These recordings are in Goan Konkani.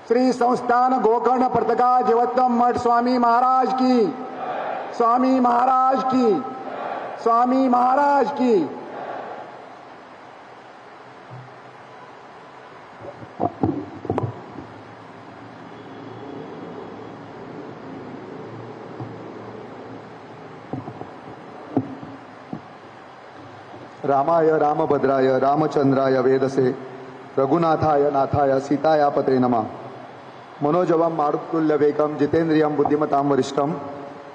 श्री संस्थान गोकर्ण पर्तका जीवोत्तम मठ स्वामी महाराज की, स्वामी महाराज की, स्वामी महाराज की। रामाय रामभद्राय रामचंद्राय वेदसे रघुनाथाय नाथाय सीताया पते नमः। मनोजवं मारुतुल्यवेगं जितेन्द्रियं बुद्धिमतां वरिष्ठं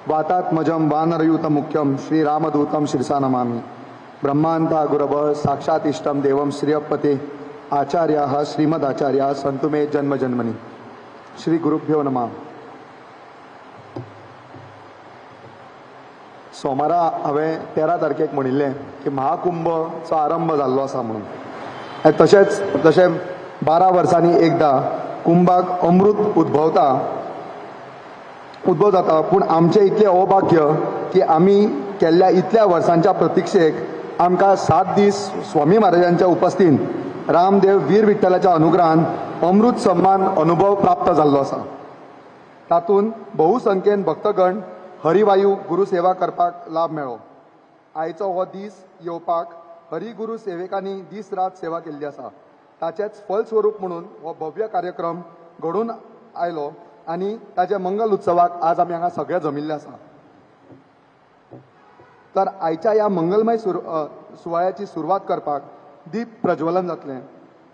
वातात्मजं वानरयूत मुख्यं श्रीरामदूतं शिरसा नमामि। ब्रह्मांता गुरवः साक्षात् इष्टं देवं श्रीयपते आचार्याः श्रीमदाचार्याः सन्तु मे जन्म जन्मनि। श्री गुरुभ्यो नमः। सोमारा हांवें 13 तारखेक म्हणिल्लें की महाकुंभचो आरंभ जाल्लो आसा म्हणून। तशेंच जशें 12 वर्सांनी एकदां कुंभाक अमृत उद्भवता उद्भव जाता, पूण आमचें इतलें अवभाग्य की आमी केल्ल्या इतल्या वर्सांच्या प्रतिक्षेक आमकां 7 दीस स्वामी महाराजांच्या उपस्थितीन रामदेव वीर विठ्ठलाच्या अनुग्रहान अमृत सम्मान अनुभव प्राप्त जाल्लो आसा। तातूंत बहुसंख्येन भक्तगण हरिवायू गुरुसेवा करपाक लाभ मेळ्ळो। आयचो हो दीस येवपाक हरिगुरु सेवकांनी दीस रात सेवा केल्ली आसा। ताचेच फलस्वरूप म्हणून हो भव्य कार्यक्रम घडून आयलो आनी ताच्या मंगल उत्सवाक आज आमी हांगा सगळे जमिल्ले आसा। तर आयच्या ह्या मंगलमय सुवाळ्याची सुरवात करपाक दीप प्रज्वलन जातलें।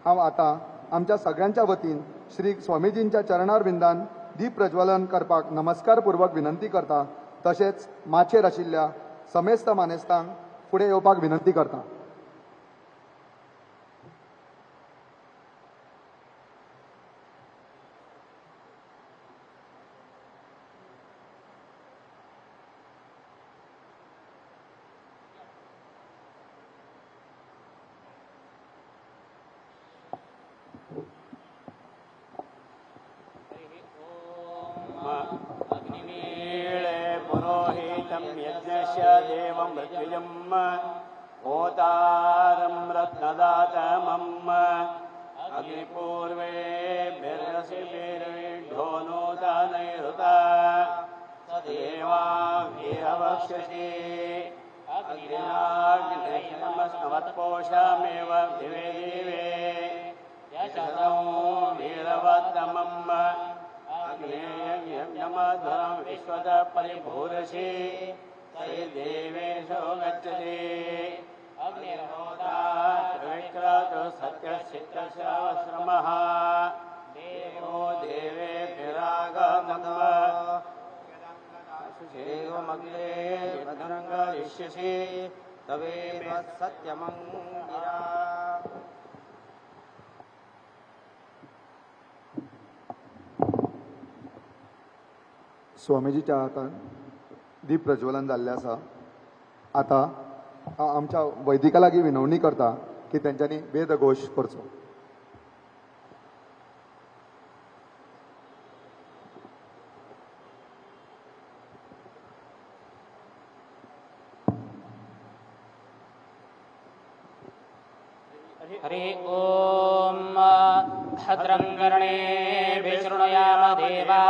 हांव आतां आमच्या सगळ्यांच्या वतीन श्री स्वामीजींच्या चरणारविंदान दीप प्रज्वलन करपाक नमस्कारपूर्वक विनंती करता। तशेंच माचयेर आशिल्ल्या समेस्त मानेस्तांक फुडें येवपाक विनंती करता। स्वामीजीच्या हातान दीप प्रज्वलन जाल्लें आसा. आतां हांव आमच्या वैदिका लागीं विनवणी करता की तेंच्यांनी वेदघोश करचो. हरि ओम. भद्रं कर्णेभिः शृणुयाम देवा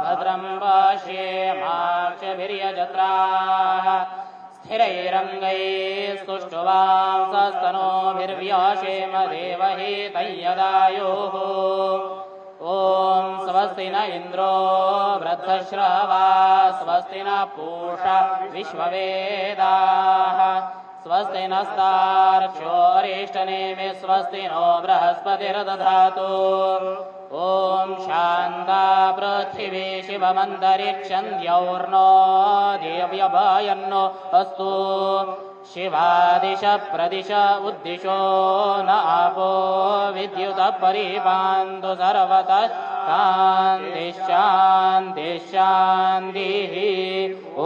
भद्रं पश्येमाक्षभिर्यजत्राः स्थिरैरङ्गैस्तुष्टुवांसस्तनूभिर्व्यशेम देवहितं यदायुः. ॐ स्वस्ति न इन्द्रो वृद्धश्रवा स्वस्ति न पूषा विश्ववेदाः स्वस्ति नस्तार्क्ष्यो अरिष्टनेमि स्वस्ति नो बृहस्पतिर्दधातु. ॐ शान्ता पृथिवी शिवमन्तरिक्षं द्यौर्नो देव्यभयन्नो अस्तु. शिवादिश प्रदिश उद्दिशो न आपो विद्युत परिपान्तु सर्वतः शान्तिः शान्तिः शान्तिः. ॐ.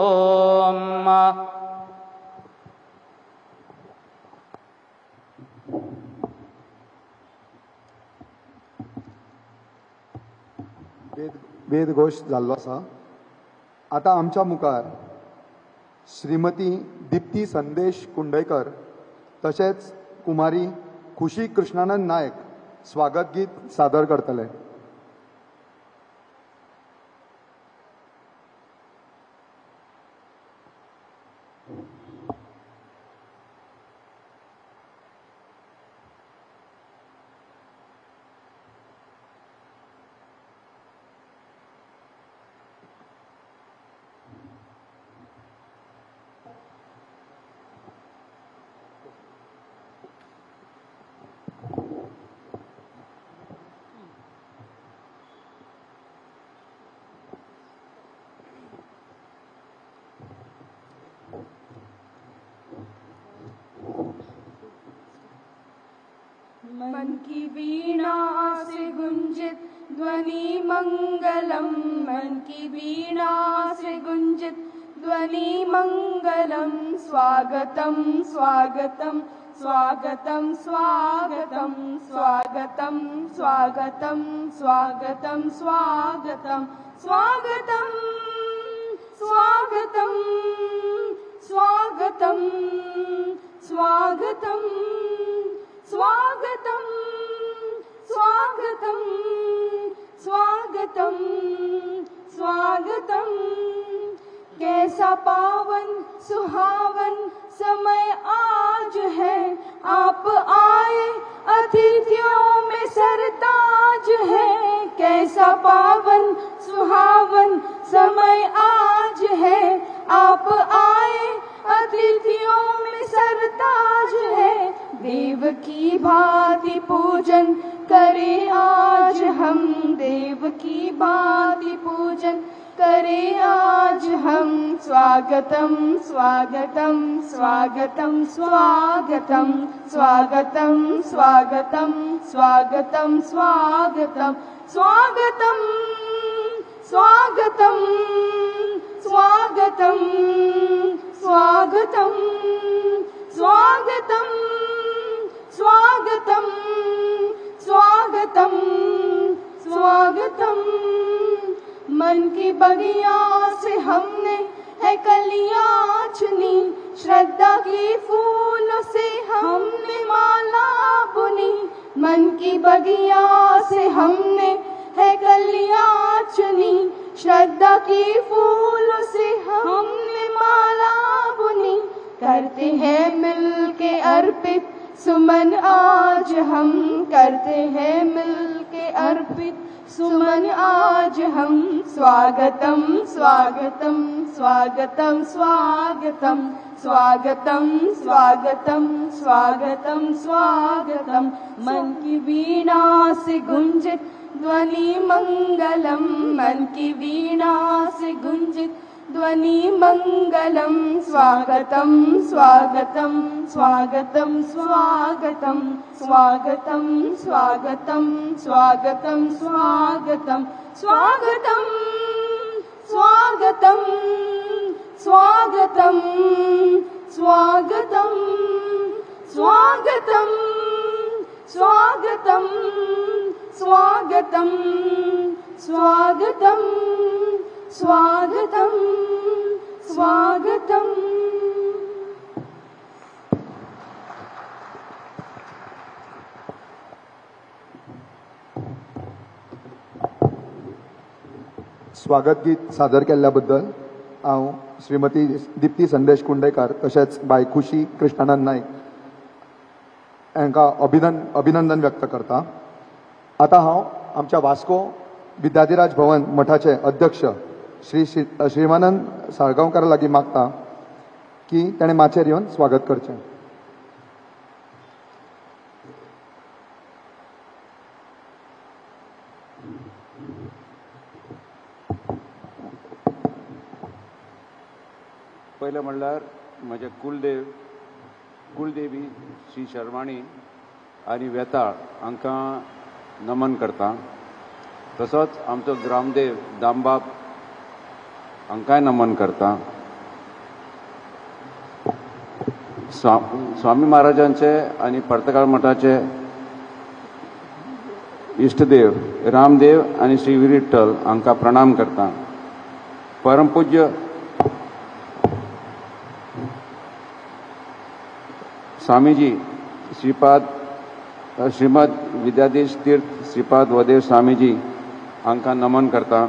वेदघोश जाल्लो आसा. आतां आमच्या मुखार श्रीमती दीप्ती संदेश कुंडयकर तशेंच कुमारी खुशी कृष्णानंद नायक स्वागत गीत सादर करतले. मन की वीणा से गुंजित ध्वनि मंगलम, मन की वीणा से गुंजित ध्वनि मंगलम. स्वागतम स्वागतम स्वागतम स्वागतम स्वागतम स्वागतम स्वागतम स्वागतम स्वागतम स्वागतम स्वागतम स्वागतम स्वागतम स्वागतम स्वागतम स्वागतम. कैसा पावन सुहावन समय आज है, आप आए अतिथियों में सरताज है. कैसा पावन सुहावन समय आज है, आप आए अतिथियों में सरताज है. देव की भांति पूजन करे आज हम, देव की भांति पूजन करे आज हम. स्वागतम स्वागतम स्वागतम स्वागतम स्वागतम स्वागतम स्वागतम स्वागतम स्वागतम स्वागतम स्वागतम स्वागतम स्वागतम स्वागतम स्वागतम स्वागतम. मन की बगिया से हमने है कलियां चुनी, श्रद्धा की फूलों से हमने माला बुनी. मन की बगिया से हमने है कलियां चुनी, श्रद्धा की फूलों से हमने माला बुनी. करते हैं मिलके अर्पित सुमन आज हम, करते हैं मिलके अर्पित सुमन आज हम. स्वागतम स्वागतम स्वागतम स्वागतम स्वागतम स्वागतम स्वागतम स्वागतम. मन की वीणा से गुंजित ध्वनि मंगलम, मन की वीणा से गुंजित ध्वनि मंगलम. स्वागतम स्वागतम स्वागतम स्वागतम स्वागतम स्वागतम स्वागतम स्वागतम स्वागतम स्वागतम स्वागतम स्वागतम स्वागतम स्वागतम स्वागतम स्वागतम स्वागतम स्वागतम। स्वागत गीत सादर केल्ल्याबद्दल हांव श्रीमती दीप्ती संदेश कुंडेकर तशेंच बाय खुशी कृष्णानंद नाईक हांकां अभिनंदन व्यक्त करता। आतां हांव आमच्या वास्को विद्याधिराज भवन मठाचे अध्यक्ष श्री श्रीमानंद साळगांवकारा लागीं मागता की ताणें माचयेर येवन स्वागत करचें। पयलें म्हणल्यार म्हजे कुलदेव कुलदेवी श्री शर्माणी आनी वेताळ हांकां नमन करता। तसोच आमचो ग्रामदेव दामबाब हांकांय नमन करता। स्वामी महाराजांचे आनी पर्तगाळ मठाचे इश्टदेव रामदेव आनी श्री विठ्ठल हांकां प्रणाम करता। परमपूज्य स्वामीजी श्रीपाद श्रीमद विद्याधीश तीर्थ श्रीपाद वदेव स्वामीजी हांकां नमन करता।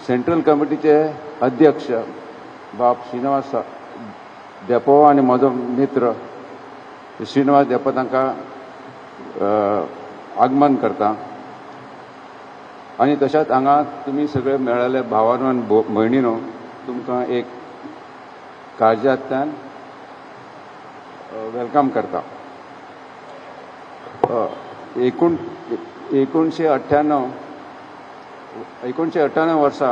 सेंट्रल कमिटीचे अध्यक्ष बाब श्रीनिवास धेंपो आनी म्हजो मित्र श्रीनिवास धेंपो तांकां आगमन करता। आनी तशेंच हांगा तुमी सगळे मेळ्ळेले भावानो आनी भयणीनो तुमकां एक काळजांतल्यान welcome करता। 1998 वर्सा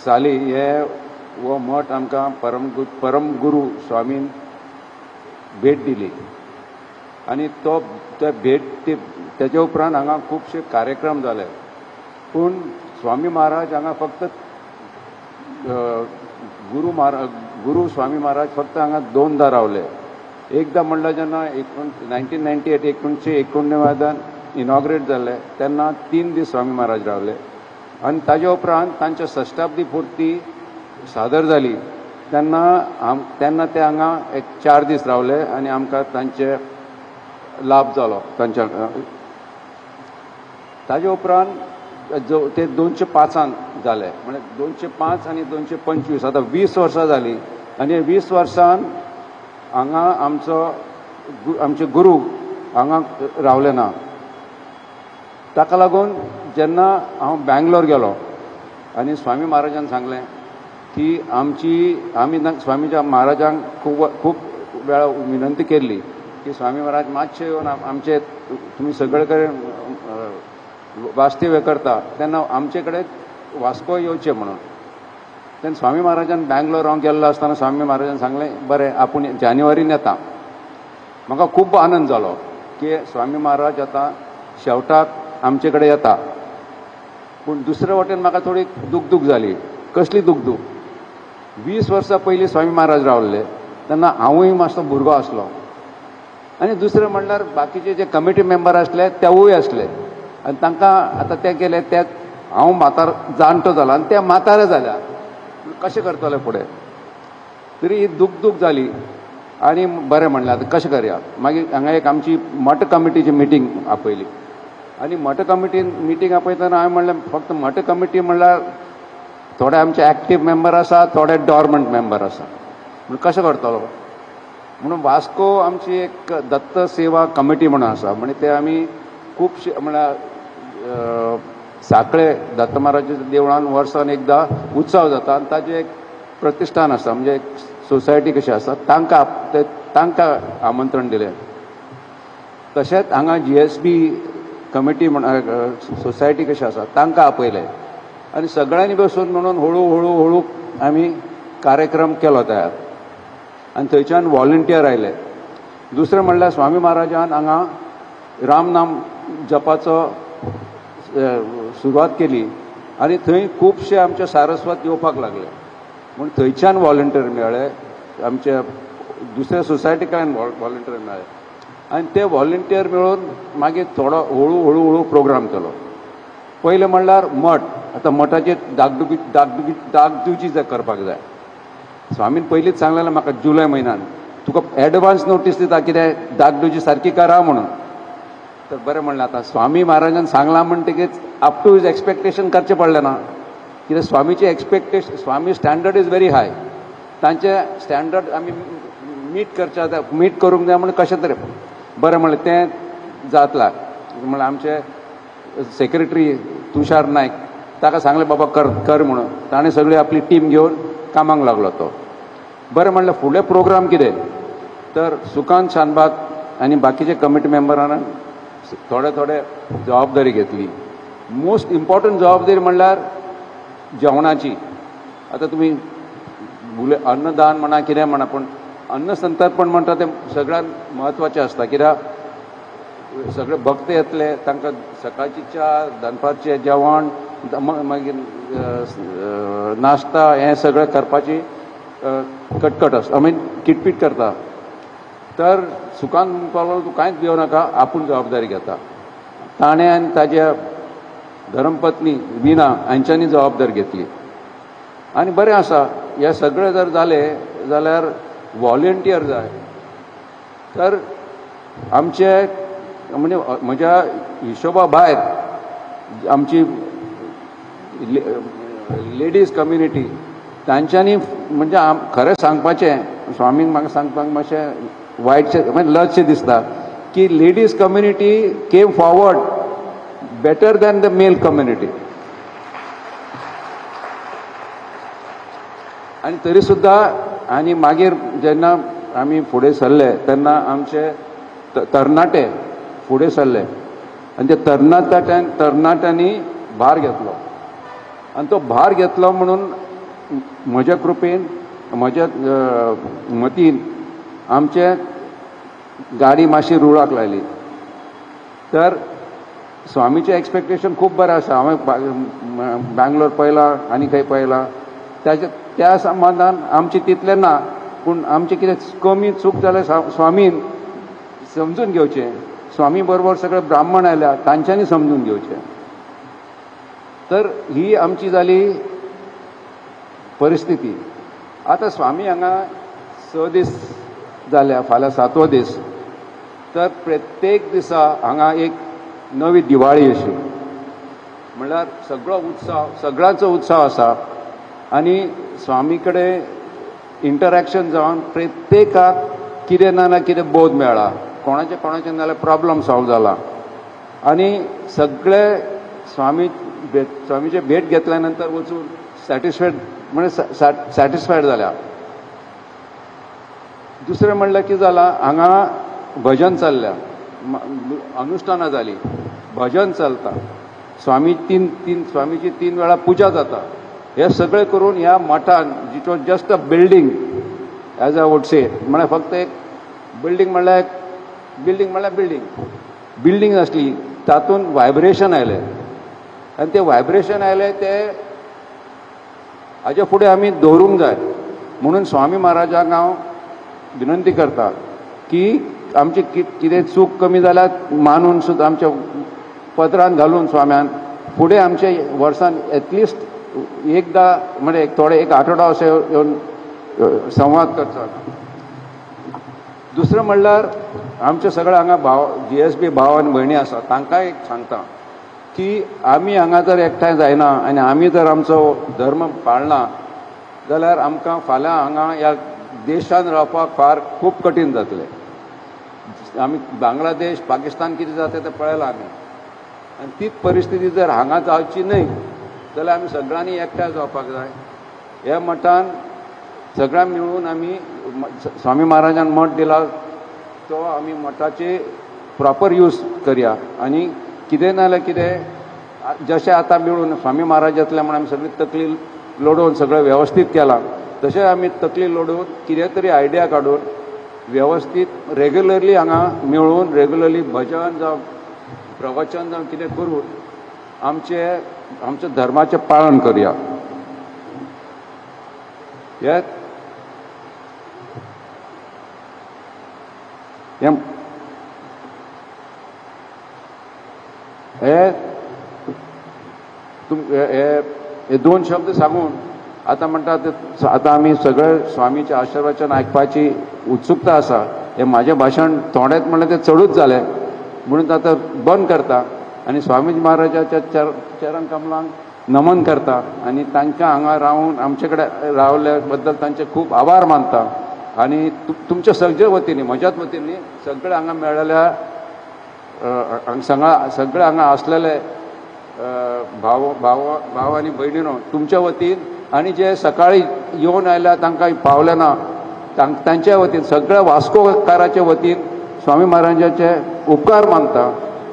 साली हे हो मठ आमकां परमगुरू स्वामीन भेट दिली आनी तो ते भेट तेजे उपरांत हांगा खुबशे कार्यक्रम जाले। पूण स्वामी महाराज हांगा फक्त गुरू स्वामी महाराज फक्त हांगा दोनदा रावले। एकदां म्हणल्यार जेन्ना 1998 1989 इनॉग्रेट जाले तेन्ना 3 दीस स्वामी महाराज रावले आनी ताजे उपरांत तांच्या षष्ठाब्दी पुर्ती सादर जाली तेन्ना तेन्ना ते हांगा एक 4 दीस रावले आनी आमकां तांचे लाभ जालो तांच्या। ताजे उपरांत जो ते 205 जाले म्हणजे 205 आनी 225 आतां 20 वर्सां जालीं आनी 20 वर्सान हांगा आमचो आमचे गुरू हांगा रावले ना। ताका लागून जेन्ना हांव बेंगलोर गेलो आनी स्वामी महाराजान सांगलें की आमी स्वामीच्या महाराजांक खूब खूब वेळा विनंती केल्ली की स्वामी महाराज मातशे येवन आमचे तुमी सगळे कडेन वास्तव्य करता तेन्ना आमचे कडेन वास्को येवचें म्हणून। तेन्ना स्वामी महाराजान बेंगलोर हांव गेल्लो आसतना स्वामी महाराजान सांगलें बरें आपूण जानेवारीन येता। म्हाका खूब आनंद जालो की स्वामी महाराज आतां शेवटाक आमचे कडेन येता। पूण दुसरे वटेन म्हाका थोडी दुखदूख जाली। कसली दुखदूख? 20 वर्सां पयलीं स्वामी महाराज रावल्ले तेन्ना हांवूय मातसो भुरगो आसलो आनी दुसरें म्हणल्यार बाकीचे जे कमिटी मेंबर आसले तेवूय आसले आनी तांकां आतां ते गेले ते हांव म्हातार जाणटो जाला आनी ते म्हातारे जाल्या कशें करतले फुडें? तरी ही दुखदूख जाली आनी बरें म्हणलें आतां कशें करया। मागीर हांगा एक आमची मठ कमिटीची मिटींग आपयली आनी मठ कमिटीन मिटींग आपयतना हांवें म्हणलें फक्त मठ कमिटी म्हणल्यार थोडे आमचे एक्टीव मेंबर आसा थोडे डॉर्मंट मेंबर आसा म्हणून कशें करतलो म्हणून वास्को आमची एक दत्त सेवा कमिटी म्हणून आसा म्हणजे ते आमी खुबशे म्हणल्यार साखळे दत्त महाराजाच्या देवळान वर्सान एकदां उत्सव जाता आनी ताजें एक प्रतिश्ठान आसा म्हणजे एक सोसायटी कशी आसा तांकां तांकां आमंत्रण दिलें। तशेंच हांगा GSB committee म्हण सोसायटी कशी आसा तांकां आपयलें आनी सगळ्यांनी बसून म्हणून हळू हळू हळू आमी कार्यक्रम केलो तयार आनी थंयच्यान वॉलंटियर आयले। दुसरें म्हणल्यार स्वामी महाराजान हांगा रामनाम जपाचो सुरवात केली आनी थंय खुबशे आमचे सारस्वत येवपाक लागले म्हूण थंयच्यान वॉलंटियर मेळ्ळे, आमच्या दुसऱ्या सोसायटी कडल्यान वॉलंटियर मेळ्ळे आनी ते वॉलंटियर मेळून मागीर थोडो हळू हळू हळू प्रोग्राम केलो. पयलें म्हणल्यार मठ. आतां मठाचेर डागडुगी डागडुगी डागडुजी करपाक जाय. स्वामीन पयलींच सांगलेलें म्हाका जुलय म्हयन्यान, तुका एडवान्स नोटीस दिता कितें डागडुजी सारकी करा म्हणून. तर बरें म्हणलें, आतां स्वामी महाराजान सांगलां म्हणटकीच अप टू his expectation करचें पडलें ना. कित्याक स्वामीचें expectation, Swami standard is very high. तांचे स्टँडर्ड आमी मीट करचें, आतां मीट करूंक जाय म्हणून कशें तरी बरें म्हणलें तें जातलां. म्हणल्यार आमचे सेक्रेटरी तुषार नायक ताका सांगलें बाबा कर कर म्हणून. ताणें सगळी आपली टीम घेवन कामाक लागलो तो. बरें म्हणलें फुडले प्रोग्राम कितें तर सुकांत शानबाग आनी बाकीचे कमिटी मेंबरान थोडे थोडे जबाबदारी घेतली. मोस्ट इम्पॉर्टंट जबाबदारी म्हणल्यार जेवणाची. आतां तुमी अन्नदान म्हणा कितें म्हणा, पूण अन्नसंतर्पण म्हणटा तें सगळ्यांत म्हत्वाचें आसता. कित्याक सगळे भक्त येतले, तांकां सकाळची च्या, दनपारचें जेवण, मागीर नाश्ता, हें सगळें करपाची कटकट आसता, I mean किटपीट करता. तर सुकांत म्हणपाक लागलो तूं कांयच भिवं नाका, आपूण जबाबदारी घेता. ताणें आनी ताज्या धर्मपत्नी विना हांच्यांनी जबाबदारी घेतली आनी बरें आसा. हें सगळें जर जालें जाल्यार वॉलंटियर जाय. तर आमचे म्हणजे म्हज्या हिशोबा भायर आमची लेडीज कम्युनिटी तांच्यांनी म्हणजे खरें सांगपाचें स्वामींक म्हाका सांगपाक मातशें वायटशें म्हणजे लजशें दिसता की ladies community came forward better than the male community. आनी तरी सुद्दां आनी मागीर जेन्ना आमी फुडें सरले तेन्ना आमचे तरणाटे फुडें सरले आनी ते तरणाट्यांनी भार घेतलो आनी तो भार घेतलो म्हणून म्हज्या कृपेन म्हज्या मतीन आमचे गाडी मातशी रुळाक लायली. तर स्वामीचें एक्सपेक्टेशन खूब बरें आसा. हांवें बेंगलोर पळयलां आनी खंय पळयलां, ताच्या त्या संबंदान आमचें तितलें ना, पूण आमचें कितें कमी चूक जाल्यार स्वामीन समजून घेवचें. स्वामी बरोबर सगळे ब्राह्मण आयल्या तांच्यांनी समजून घेवचें. तर ही आमची जाली परिस्थिती. आतां स्वामी हांगा 6 दीस जाल्या, फाल्यां 7वो दीस. तर प्रत्येक दिसा हांगा एक नवी दिवाळी अशी, म्हणल्यार सगळो उत्साह, सगळ्यांचो उत्साह आसा आनी स्वामी कडेन इंटरॅक्शन जावन प्रत्येकाक कितें ना ना कितें बोध मेळ्ळा, कोणाचें कोणाचें ना जाल्यार प्रॉब्लम सॉल्व जाला. आनी सगळे स्वामीचे भेट घेतल्या नंतर वचून सॅटिस्फायड म्हणजे सॅटिस्फायड जाल्या. दुसरें म्हणल्यार कितें जालां, हांगा भजन चल्ल्या, अनुष्ठानां जाली, भजन चलता, स्वामी तीन तीन स्वामीची 3 वेळा पुजा जाता. हे सगळें करून ह्या मठान, it was just a building as I would say, म्हळ्यार फक्त एक बिल्डींग म्हणल्यार बिल्डींग म्हणल्यार बिल्डींग बिल्डींग आसली, तातूंत व्हायब्रेशन आयलें आनी तें व्हायब्रेशन आयलें तें हाजे फुडें आमी दवरूंक जाय. म्हणून स्वामी महाराजांक हांव विनंती करता की आमची कितें चूक कमी जाल्यार मानून सुद्दां आमच्या पदरान घालून स्वाम्यान फुडें आमचे वर्सान एटलिस्ट एकदां म्हणजे थोडे एक आठवडो अशें येवन संवाद करचो. दुसरें म्हणल्यार आमचे सगळे हांगा भाव GSB भाव आनी भयणी आसा, तांकां एक सांगता की आमी हांगा जर एकठांय जायना आनी आमी जर आमचो धर्म पाळना जाल्यार आमकां फाल्यां हांगा ह्या देशान रावपाक फार खूब कठीण जातलें. आमी बांगलादेश, पाकिस्तान कितें जाता तें पळयलां आमी, आनी तीच परिस्थिती जर हांगा जावची न्हय जाल्यार आमी सगळ्यांनी एकठांय जावपाक जाय. ह्या मठान सगळ्यां मेळून आमी स्वामी महाराजान मठ दिला तो आमी मठाचे प्रॉपर यूज करया आनी कितें ना जाल्यार कितें जशें आतां मेळून स्वामी महाराज येतले म्हूण आमी सगळी तकली लोडोवन सगळें वेवस्थीत केलां, तशें आमी तकली लोडोवन कितें तरी आयडिया काडून वेवस्थीत रेगुलरली हांगा मेळून रेगुलरली भजन जावं प्रवचन जावं कितें करून आमचे आमच्या धर्माचें पालन करुया. हे हे दोन शब्द सांगून आतां म्हणटा आतां आमी सगळे स्वामीचे आशिर्वचन आयकपाची उत्सुकता आसा. हें म्हाजें भाशण थोडेंच म्हणल्यार तें चडूच जालें म्हणून आतां बंद करता आनी स्वामी महाराजाच्या चरण कमलांक नमन करता आनी तांकां हांगा रावून आमचे कडेन रावल्या बद्दल तांचे खूब आभार मानता. आनी तुमच्या सगळे वतीन, म्हज्याच वतीन न्ही, सगळे हांगा मेळ्ळेल्या सगळे हांगा आसलेले भाव भाव भाव आनी भयणीनो तुमच्या वतीन आनी जे सकाळी येवन आयल्या तांकां पावले ना तांच्या वतीन सगळ्या वास्कोकाराच्या वतीन स्वामी महाराजांचे उपकार मानता.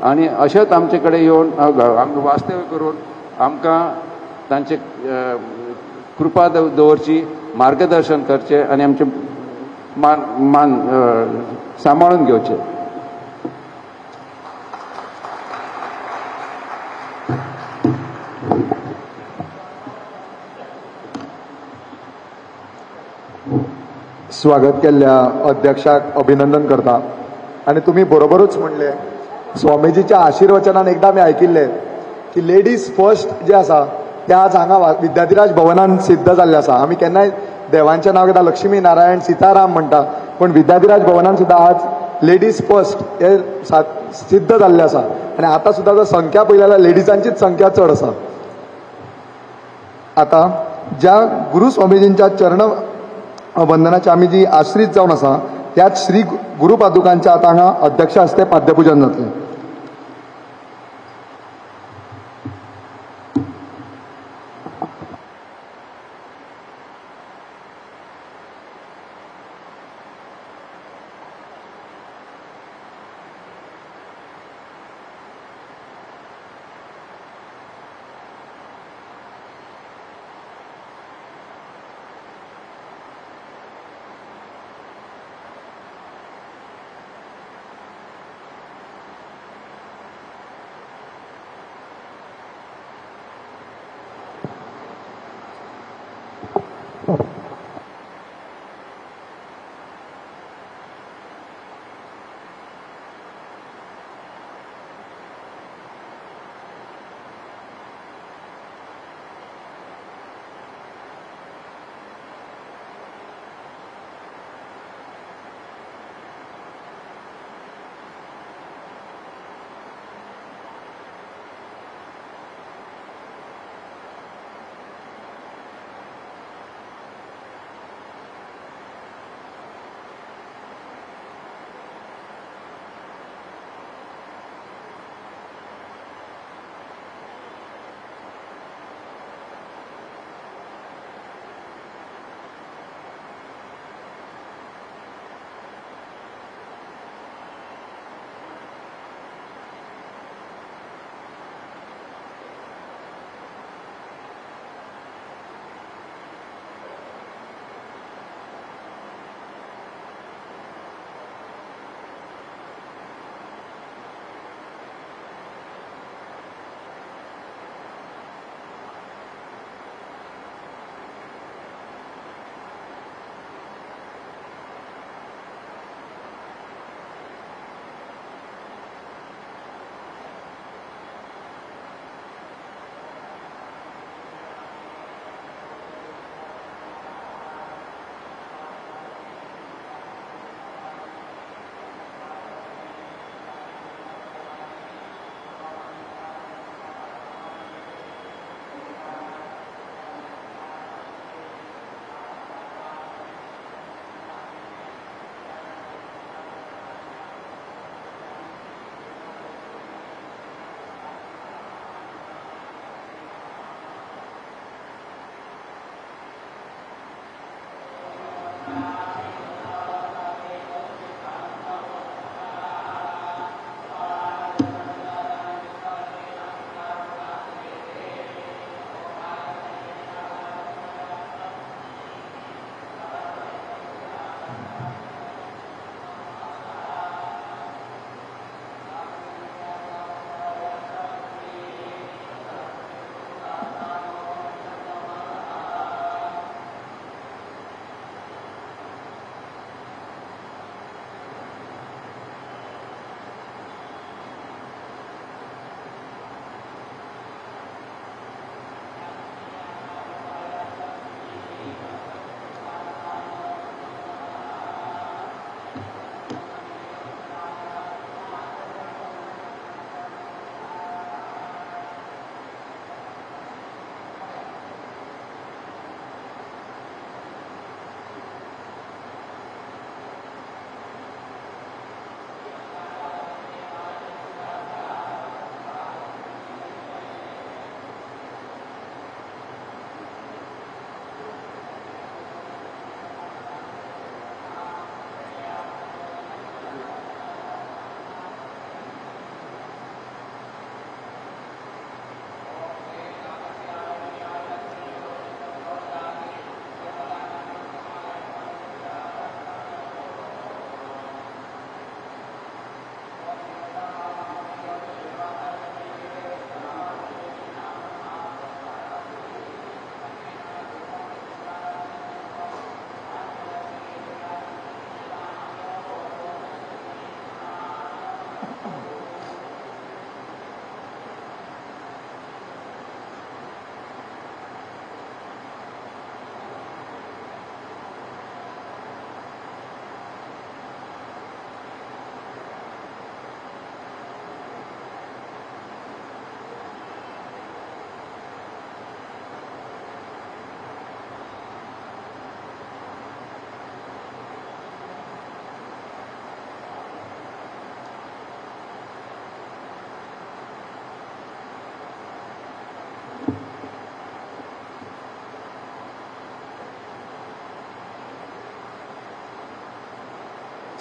आनी अशेंच आमचे कडेन येवन आमकां वास्तव्य करून आमकां तांचे कृपा दवरची, मार्गदर्शन करचें आनी आमचें मान मान सांबाळून घेवचें. स्वागत केल्ल्या अध्यक्षाक अभिनंदन करता. आनी तुमी बरोबरूच म्हणलें, स्वामीजीच्या आशिर्वचनान एकदां आमी आयकिल्लें की लेडीज फर्स्ट जे आसा ते आज हांगा विद्याधिराज भवनान सिद्ध जाल्लें आसा. आमी केन्नाय देवांचें नांव घेता, लक्ष्मी नारायण सीताराम म्हणटा, पूण विद्याधिराज भवनान सुद्दां आज लेडीज फर्स्ट हे सिद्ध जाल्लें आसा. आनी आतां सुद्दां जर संख्या पळयली जाल्यार लेडीजांचीच संख्या चड आसा. आतां ज्या गुरू स्वामीजींच्या चरण वंदनाची आमी जी आश्रीत जावन आसा त्याच श्री गुरुपादुकांच्या आतां हांगा अध्यक्ष हस्ते पाद्यपुजन जातलें.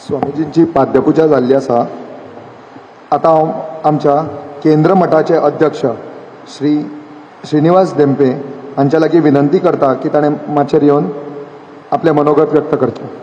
स्वामीजींची पाद्यपुजा जाल्ली आसा. आतां हांव आमच्या केंद्र मठाचे अध्यक्ष श्री श्रीनिवास धेंपे हांच्या लागीं विनंती करता की ताणें माचयेर येवन आपलें मनोगत व्यक्त करचें.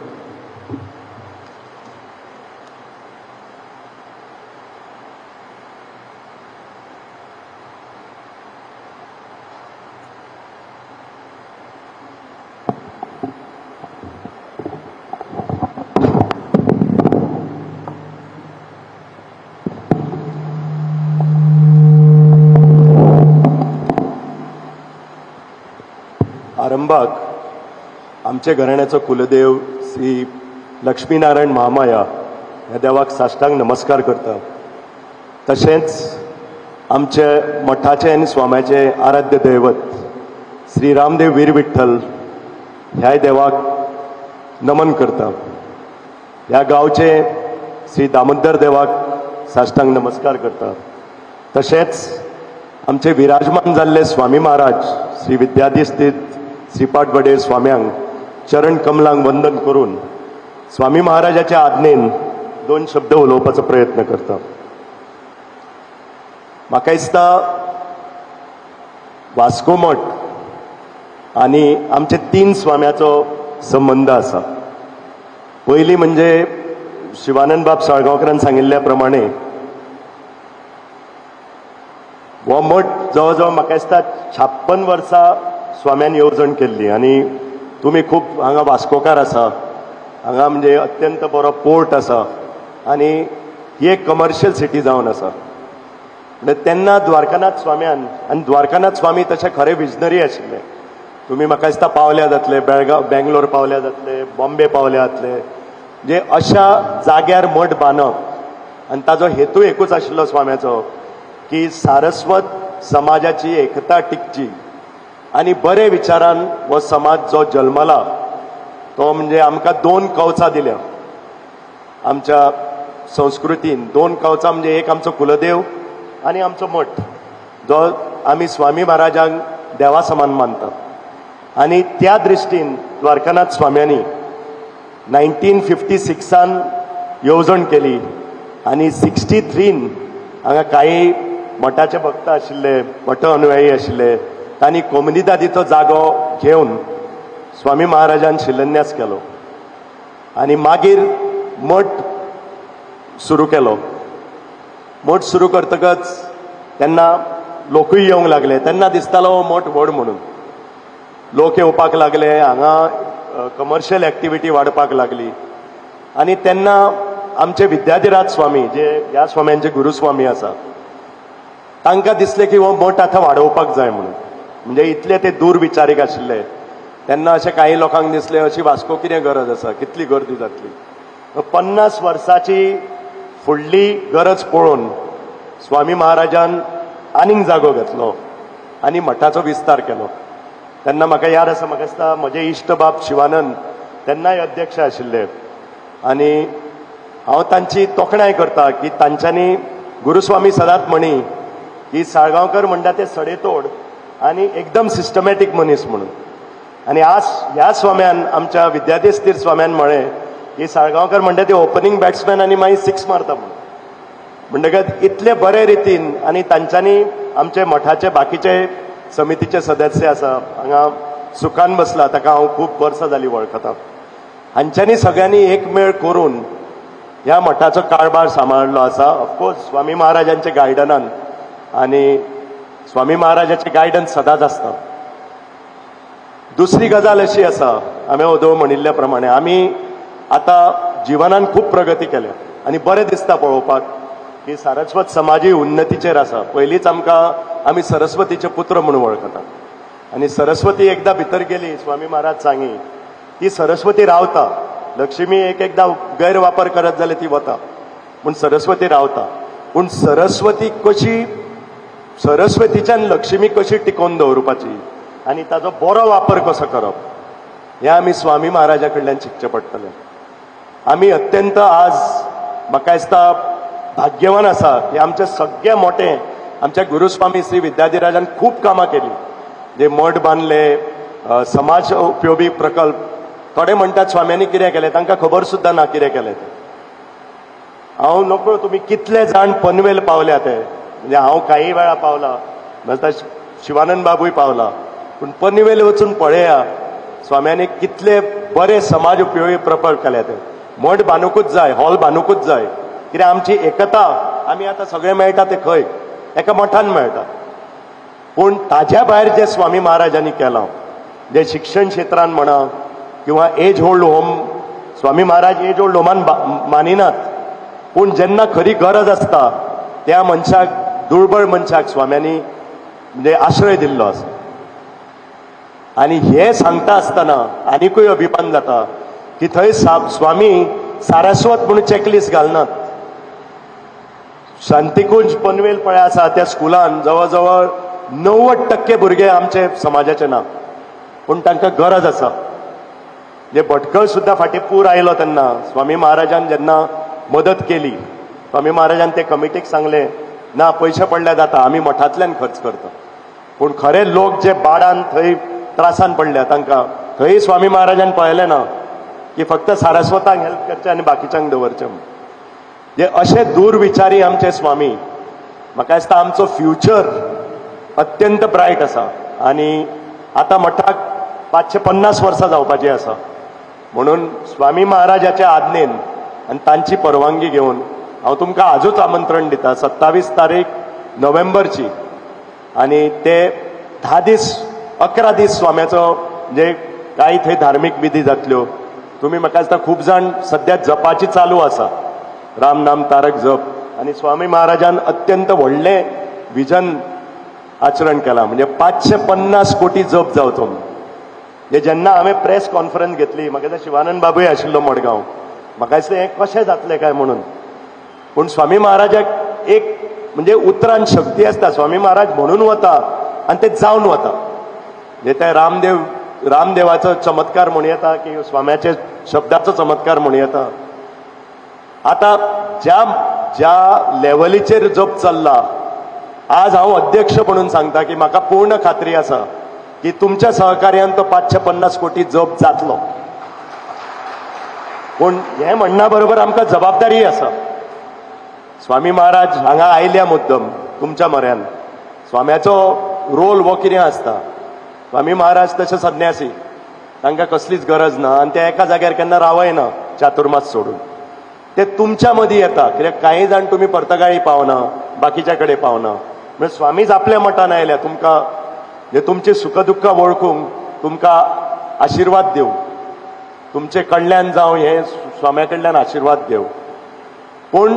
आरंभाक आमच्या घराण्याचो कुलदेव श्री लक्ष्मीनारायण महामाया ह्या देवाक साष्टांग नमस्कार करता. तशेंच आमचे मठाचे आनी स्वाम्याचे आराध्य दैवत श्री रामदेव वीर विठ्ठल ह्याय देवाक नमन करता. ह्या गांवचे श्री दामोदर देवाक साष्टांग नमस्कार करता. तशेंच आमचे विराजमान जाल्ले स्वामी महाराज श्री विद्याधीश तीर्थ श्रीपाद बडेर स्वाम्यांक चरण कमलांक वंदन करून स्वामी महाराजाच्या आज्ञेन दोन शब्द उलोवपाचो प्रयत्न करता. म्हाका दिसता वास्को मठ आनी आमचे तीन स्वाम्याचो संबंद आसा. पयली म्हणजे शिवानंद बाब साळगांवकरान सांगिल्ल्या प्रमाणे हो मठ जवळ जवळ म्हाका दिसता 56 वर्सां स्वाम्यान येवजण केल्ली आनी तुमी खूब हांगा वास्कोकार आसा, हांगा म्हणजे अत्यंत बरो पोर्ट आसा आनी ही एक कमर्शियल सिटी जावन आसा. म्हणजे तेन्ना द्वारकानाथ स्वाम्यान, आनी द्वारकानाथ स्वामी तशे खरे विजनरी आशिल्ले. तुमी म्हाका दिसता पावल्या जातले, बेळगांव बेंगलोर पावल्या जातले, बॉम्बे पावल्या जातले. म्हणजे अशा जाग्यार मठ बांदप आनी ताजो हेतू एकूच आशिल्लो स्वाम्याचो की सारस्वत समाजाची एकता टिकची आनी बरे विचारान हो समाज जो जल्मला तो म्हणजे आमकां दोन कवचां दिल्या आमच्या संस्कृतीन. दोन कवचां म्हणजे एक आमचो कुलदेव आनी आमचो मठ जो आमी स्वामी महाराजांक देवा समान मानतात. आनी त्या दृश्टीन द्वारकानाथ स्वाम्यांनी 1956 येवजण केली आनी 63 हांगा कांय मठाचे भक्त आशिल्ले, मठ अनुयायी आशिल्ले, तांणी कोमुनिदादीचो जागो घेवन स्वामी महाराजान शिलान्यास केलो आनी मागीर मठ सुरू केलो. मठ सुरू करतकच तेन्ना लोकूय येवंक लागले. तेन्ना दिसतालो हो मठ व्हड म्हणून लोक येवपाक लागले, हांगा कमर्शियल एक्टिविटी वाडपाक लागली. आनी तेन्ना आमचे विद्याधिराज स्वामी जे ह्या स्वाम्यांचे गुरुस्वामी आसा तांकां दिसलें की हो मठ आतां वाडोवपाक जाय म्हणून. म्हणजे इतले ते दूरविचारीक आशिल्ले. तेन्ना अशें कांय लोकांक दिसलें अशी वास्को कितें गरज आसा, कितली गर्दी जातली. 50 वर्साची फुडली गरज पळोवन स्वामी महाराजान आनीक जागो घेतलो आनी मठाचो विस्तार केलो. तेन्ना म्हाका याद आसा, म्हाका दिसता म्हजे इश्ट बाब शिवानंद तेन्नाय अध्यक्ष आशिल्ले आनी हांव तांची तोखणाय करता की तांच्यांनी गुरुस्वामी सदांच म्हणी की साळगांवकर म्हणटा ते सडेतोड आनी एकदम सिस्टमॅटीक मनीस म्हणून. आनी आज ह्या स्वाम्यान आमच्या विद्याधीश तीर्थ स्वाम्यान म्हळें की साळगांवकर म्हणटा ते ओपनींग बॅट्समॅन आनी मागीर सिक्स मारता म्हणून. म्हणटकच इतले बरे रितीन आनी तांच्यांनी आमचे मठाचे बाकीचे समितीचे सदस्य आसा हांगा सुखान बसला ताका हांव खूब वर्सां जालीं वळखता, हांच्यांनी सगळ्यांनी एकमेळ करून ह्या मठाचो कारभार सांबाळिल्लो आसा. ऑफकोर्स स्वामी महाराजांच्या गायडनान, आनी स्वामी महाराजाचें गायडन्स सदांच आसता. दुसरी गजाल अशी आसा, हांवें ओदोळ म्हणिल्ल्या प्रमाणे आमी आतां जिवनान खूब प्रगती केल्या आनी बरें दिसता पळोवपाक की सारस्वत समाजूय उन्नतीचेर आसा. पयलींच आमकां आमी सरस्वतीचे पुत्र म्हणून वळखतात आनी सरस्वती एकदां भितर गेली स्वामी महाराज सांगी ती सरस्वती रावता. लक्ष्मी एक एकदां गैरवापर करत जाल्यार ती वता, पूण सरस्वती रावता. पूण सरस्वती कशी, सरस्वतीच्यान लक्ष्मी कशी टिकोवन दवरुपाची आनी ताजो बरो वापर कसो करप हें आमी स्वामी महाराजा कडल्यान शिकचें पडटलें. आमी अत्यंत आज म्हाका दिसता भाग्यवान आसा की आमचे सगळे मोठे आमच्या गुरुस्वामी श्री विद्याधिराजान खूब कामां केली, जे मठ बांदले, समाज उपयोगी प्रकल्प. थोडे म्हणटात स्वाम्यांनी कितें केलें, तांकां खबर सुद्दां ना कितें केलें तें. हांव नकळो तुमी कितले जाण पनवेल पावल्या ते, म्हणजे हांव काही वेळा पावला, म्हणटा शिवानंद बाबूय पावला, पूण पनवेल वचून पळया स्वाम्यांनी कितले बरे समाज उपयोगी प्रकल्प केले ते. मठ बांदूकूच जाय, हॉल बांदूकूच जाय, कित्याक आमची एकता आमी आतां सगळे मेळटा ते खंय एका मठान मेळटा. पूण ताज्या भायर जे स्वामी महाराजांनी केलां, जे शिक्षण क्षेत्रान म्हणा किंवा age old home, Swami Maharaj age old होमान मानिनात, पूण जेन्ना खरी गरज आसता त्या मनशाक, दुर्बळ मनशाक स्वाम्यांनी म्हणजे आश्रय दिल्लो आसा. आनी हे सांगता आसतना आनिकूय अभिमान जाता की थंय स्वामी सारस्वत म्हणून चॅकलिस्ट घालनात. शांतिकुंज पनवेल पळय आसा त्या स्कुलान जवळ जवळ 90% भुरगे आमचे समाजाचे ना, पूण तांकां गरज आसा. जे भटकळ सुद्दां फाटीं पूर आयलो तेन्ना स्वामी महाराजान जेन्ना मदत केली, स्वामी महाराजान ते कमिटीक सांगलें ना पयशे पडल्या जाता, आमी मठांतल्यान खर्च करता. पूण खरे लोक जे बाडान थंय त्रासान पडल्या तांकां थंय स्वामी महाराजान पळयलें ना की फक्त सारस्वतांक हेल्प करचें आनी बाकीच्यांक दवरचें. जे अशे दूरविचारी आमचे स्वामी, म्हाका दिसता आमचो फ्युचर अत्यंत ब्रायट आसा. आनी आतां मठाक 550 वर्सां जावपाची आसा, म्हणून स्वामी महाराजाच्या आज्ञेन आनी तांची परवानगी घेवन हांव तुमकां आजूच आमंत्रण दिता 27 तारीख नोव्हेंबरची, आनी ते 10 दीस 11 दीस स्वाम्याचो म्हणजे कांय थंय धार्मीक विधी जातल्यो. तुमी म्हाका दिसता खूब जाण सद्या जपाची चालू आसा, राम नाम तारक जप, आनी स्वामी महाराजान अत्यंत व्हडलें विजन आचरण केलां, म्हणजे 550 कोटी जप जावचो. म्हणजे जेन्ना हांवें प्रेस कॉन्फरन्स घेतली, म्हाका दिसता शिवानंद बाबूय आशिल्लो मडगांव, म्हाका दिसलें हें कशें जातलें काय म्हणून. पूण स्वामी महाराजाक एक म्हणजे उतरान शक्ती आसता, स्वामी महाराज म्हणून वता आनी ते जावन वता. म्हणजे ते रामदेवाचो चमत्कार म्हणू येता की स्वाम्याचे शब्दाचो चमत्कार म्हणू येता. आतां ज्या ज्या लेवलीचेर जप चल्ला, आज हांव अध्यक्ष म्हणून सांगता की म्हाका पूर्ण खात्री आसा की तुमच्या सहकार्यान तो 550 कोटी जप जातलो. पूण हें म्हणणा बरोबर आमकां जबाबदारीय आसा. स्वामी महाराज हांगा आयल्या मुद्दम तुमच्या म्हऱ्यान, स्वाम्याचो रोल हो कितें आसता, स्वामी महाराज तशे संन्यासी, तांकां कसलीच गरज ना आनी ते एका जाग्यार केन्ना रावयना चातुर्मास सोडून, ते तुमच्या मदीं येता. कित्याक कांय जाण तुमी पर्तगाळी पावना, बाकीच्या कडेन पावना, म्हणजे स्वामीच आपल्या मठान आयल्या तुमकां म्हणजे तुमची सुख दुख्खां वळखूंक, तुमकां आशिर्वाद दिवंक, तुमचे कडल्यान जावं हे स्वाम्या कडल्यान आशिर्वाद घेवं. पूण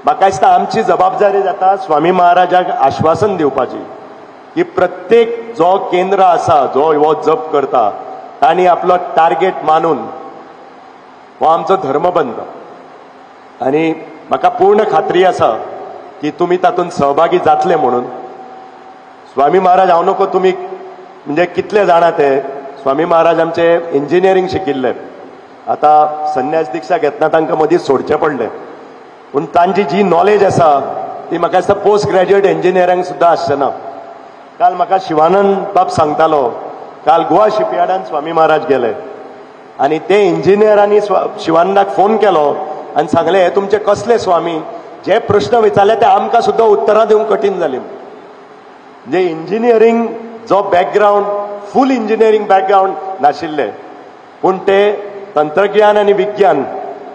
म्हाका दिसता आमची जबाबदारी जाता स्वामी महाराजाक आश्वासन दिवपाची की प्रत्येक जो केंद्र आसा, जो हो जप करता, तांणी आपलो टार्गेट मानून हो आमचो धर्मबंध. आनी म्हाका पूर्ण खात्री आसा की तुमी तातूंत सहभागी जातले म्हणून. स्वामी महाराज हांव नको तुमी म्हणजे कितले जाणा ते, स्वामी महाराज आमचे इंजिनियरींग शिकिल्ले, आतां संन्यास दिक्षा घेतना तांकां मदीं सोडचें पडलें, पूण तांची जी नॉलेज आसा ती म्हाका दिसता पोस्ट ग्रॅज्युएट इंजिनियरींग सुद्दां आसचें ना. काल म्हाका शिवानंद बाब सांगतालो, काल गोवा शिपयार्डान स्वामी महाराज गेले आनी ते इंजिनियरांनी शिवानंदाक फोन केलो आनी सांगलें हे तुमचे कसले स्वामी, जे प्रश्न विचारले ते आमकां सुद्दां उत्तरां दिवंक कठीण जाली. म्हणजे इंजिनियरींग जो बॅकग्रावंड, फूल इंजिनियरींग बॅकग्रावंड नाशिल्ले, पूण ते तंत्रज्ञान आनी विज्ञान